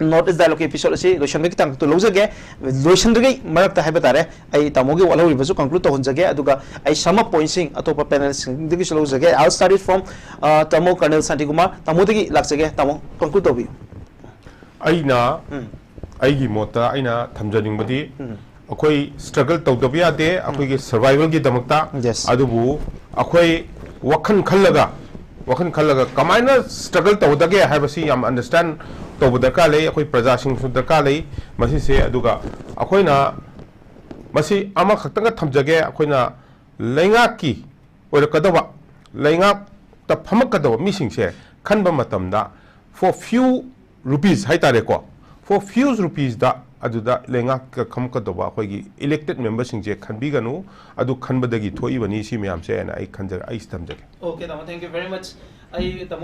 North East Dialogueꯀꯤ episode ꯑꯁꯤ ꯂꯣꯏꯁꯟꯕꯒꯤ ꯇꯥꯡꯀꯛꯇꯨ ꯂꯧꯖꯒꯦ꯫ ꯂꯣꯏꯁꯟꯗ꯭ꯔꯤꯉꯩ ꯃꯔꯛꯇ ꯍꯥꯏꯕ ꯇꯥꯔꯦ, ꯑꯩ ꯇꯥꯃꯣꯒꯤ ꯋꯥꯠꯍꯧꯔꯤꯕꯁꯨ conclude ꯇꯧꯍꯟꯖꯒꯦ, ꯑꯗꯨꯒ ꯑꯩ sum up pointꯁꯤꯡ ꯑꯇꯣꯞꯄ panelꯁꯤꯡꯗꯒꯤꯁꯨ ꯂꯧꯖꯒꯦ꯫ I'll start it from, uh, ꯇꯥꯃꯣ Colonel ꯁꯥꯟꯇꯤꯀꯨꯃꯥꯔ꯫ ꯇꯥꯃꯣꯗꯒꯤ ꯂꯥꯛꯆꯒꯦ꯫ ꯇꯥꯃꯣ, conclude ꯇꯧꯕꯤꯌꯨ꯫ ꯑꯩꯅ, ꯎꯝ꯫ ꯑꯩꯒꯤ ꯃꯣꯠꯇ ꯑꯩꯅ ꯊꯝꯖꯅꯤꯡꯕꯗꯤ, ꯎꯝ꯫ ꯑꯩꯈꯣꯏ struggle ꯇꯧꯗꯕ ꯌꯥꯗꯦ, ꯑꯩꯈꯣꯏꯒꯤ survivalꯒꯤꯗꯃꯛꯇ꯫ Yes. ꯑꯗꯨꯕꯨ ꯑꯩꯈꯣꯏ ꯋꯥꯈꯜ ꯈꯜꯂꯒ, ꯋꯥꯈꯜ ꯈꯜꯂꯒ ꯀꯃꯥꯏꯅ struggle ꯇꯧꯒꯗꯒꯦ ꯍꯥꯏꯕꯁꯤ ꯌꯥꯝ understand ꯇꯧꯕ ꯗꯔꯀꯥꯔ ꯂꯩ, ꯑꯩꯈꯣꯏ ꯄ꯭ꯔꯖꯥꯁꯤꯡꯁꯨ ꯗꯔꯀꯥꯔ ꯂꯩ꯫ ꯃꯁꯤꯁꯦ, ꯑꯗꯨꯒ ꯑꯩꯈꯣꯏꯅ ꯃꯁꯤ ꯑꯃꯈꯛꯇꯪꯒ ꯊꯝꯖꯒꯦ, ꯑꯩꯈꯣꯏꯅ ꯂꯩꯉꯥꯛꯀꯤ ꯑꯣꯏꯔꯛꯀꯗꯕ, ꯂꯩꯉꯥꯛꯇ ꯐꯝꯃꯛꯀꯗꯕ ꯃꯤꯁꯤꯡꯁꯦ ꯈꯟꯕ ꯃꯇꯝꯗ, for few rupees ꯍꯥꯏꯇꯥꯔꯦꯀꯣ, for few rupeesꯗ ꯑꯗꯨꯗ ꯂꯩꯉꯥꯛꯀ ꯈꯝꯃꯛꯀꯗꯧꯕ ꯑꯩꯈꯣꯏꯒꯤ elected memberꯁꯤꯡꯁꯦ ꯈꯟꯕꯤꯒꯅꯨ꯫ ꯑꯗꯨ ꯈꯟꯕꯗꯒꯤ ꯊꯣꯛꯏꯕꯅꯤ ꯁꯤ ꯃꯌꯥꯝꯁꯦ ꯍꯥꯏꯅ ꯑꯩ ꯈꯟꯖ-, ꯑꯩ ꯊꯝꯖꯒꯦ꯫ Okay, ꯇꯥꯃꯣ, thank you very much꯫ ꯑꯩ ꯇꯥꯃꯣ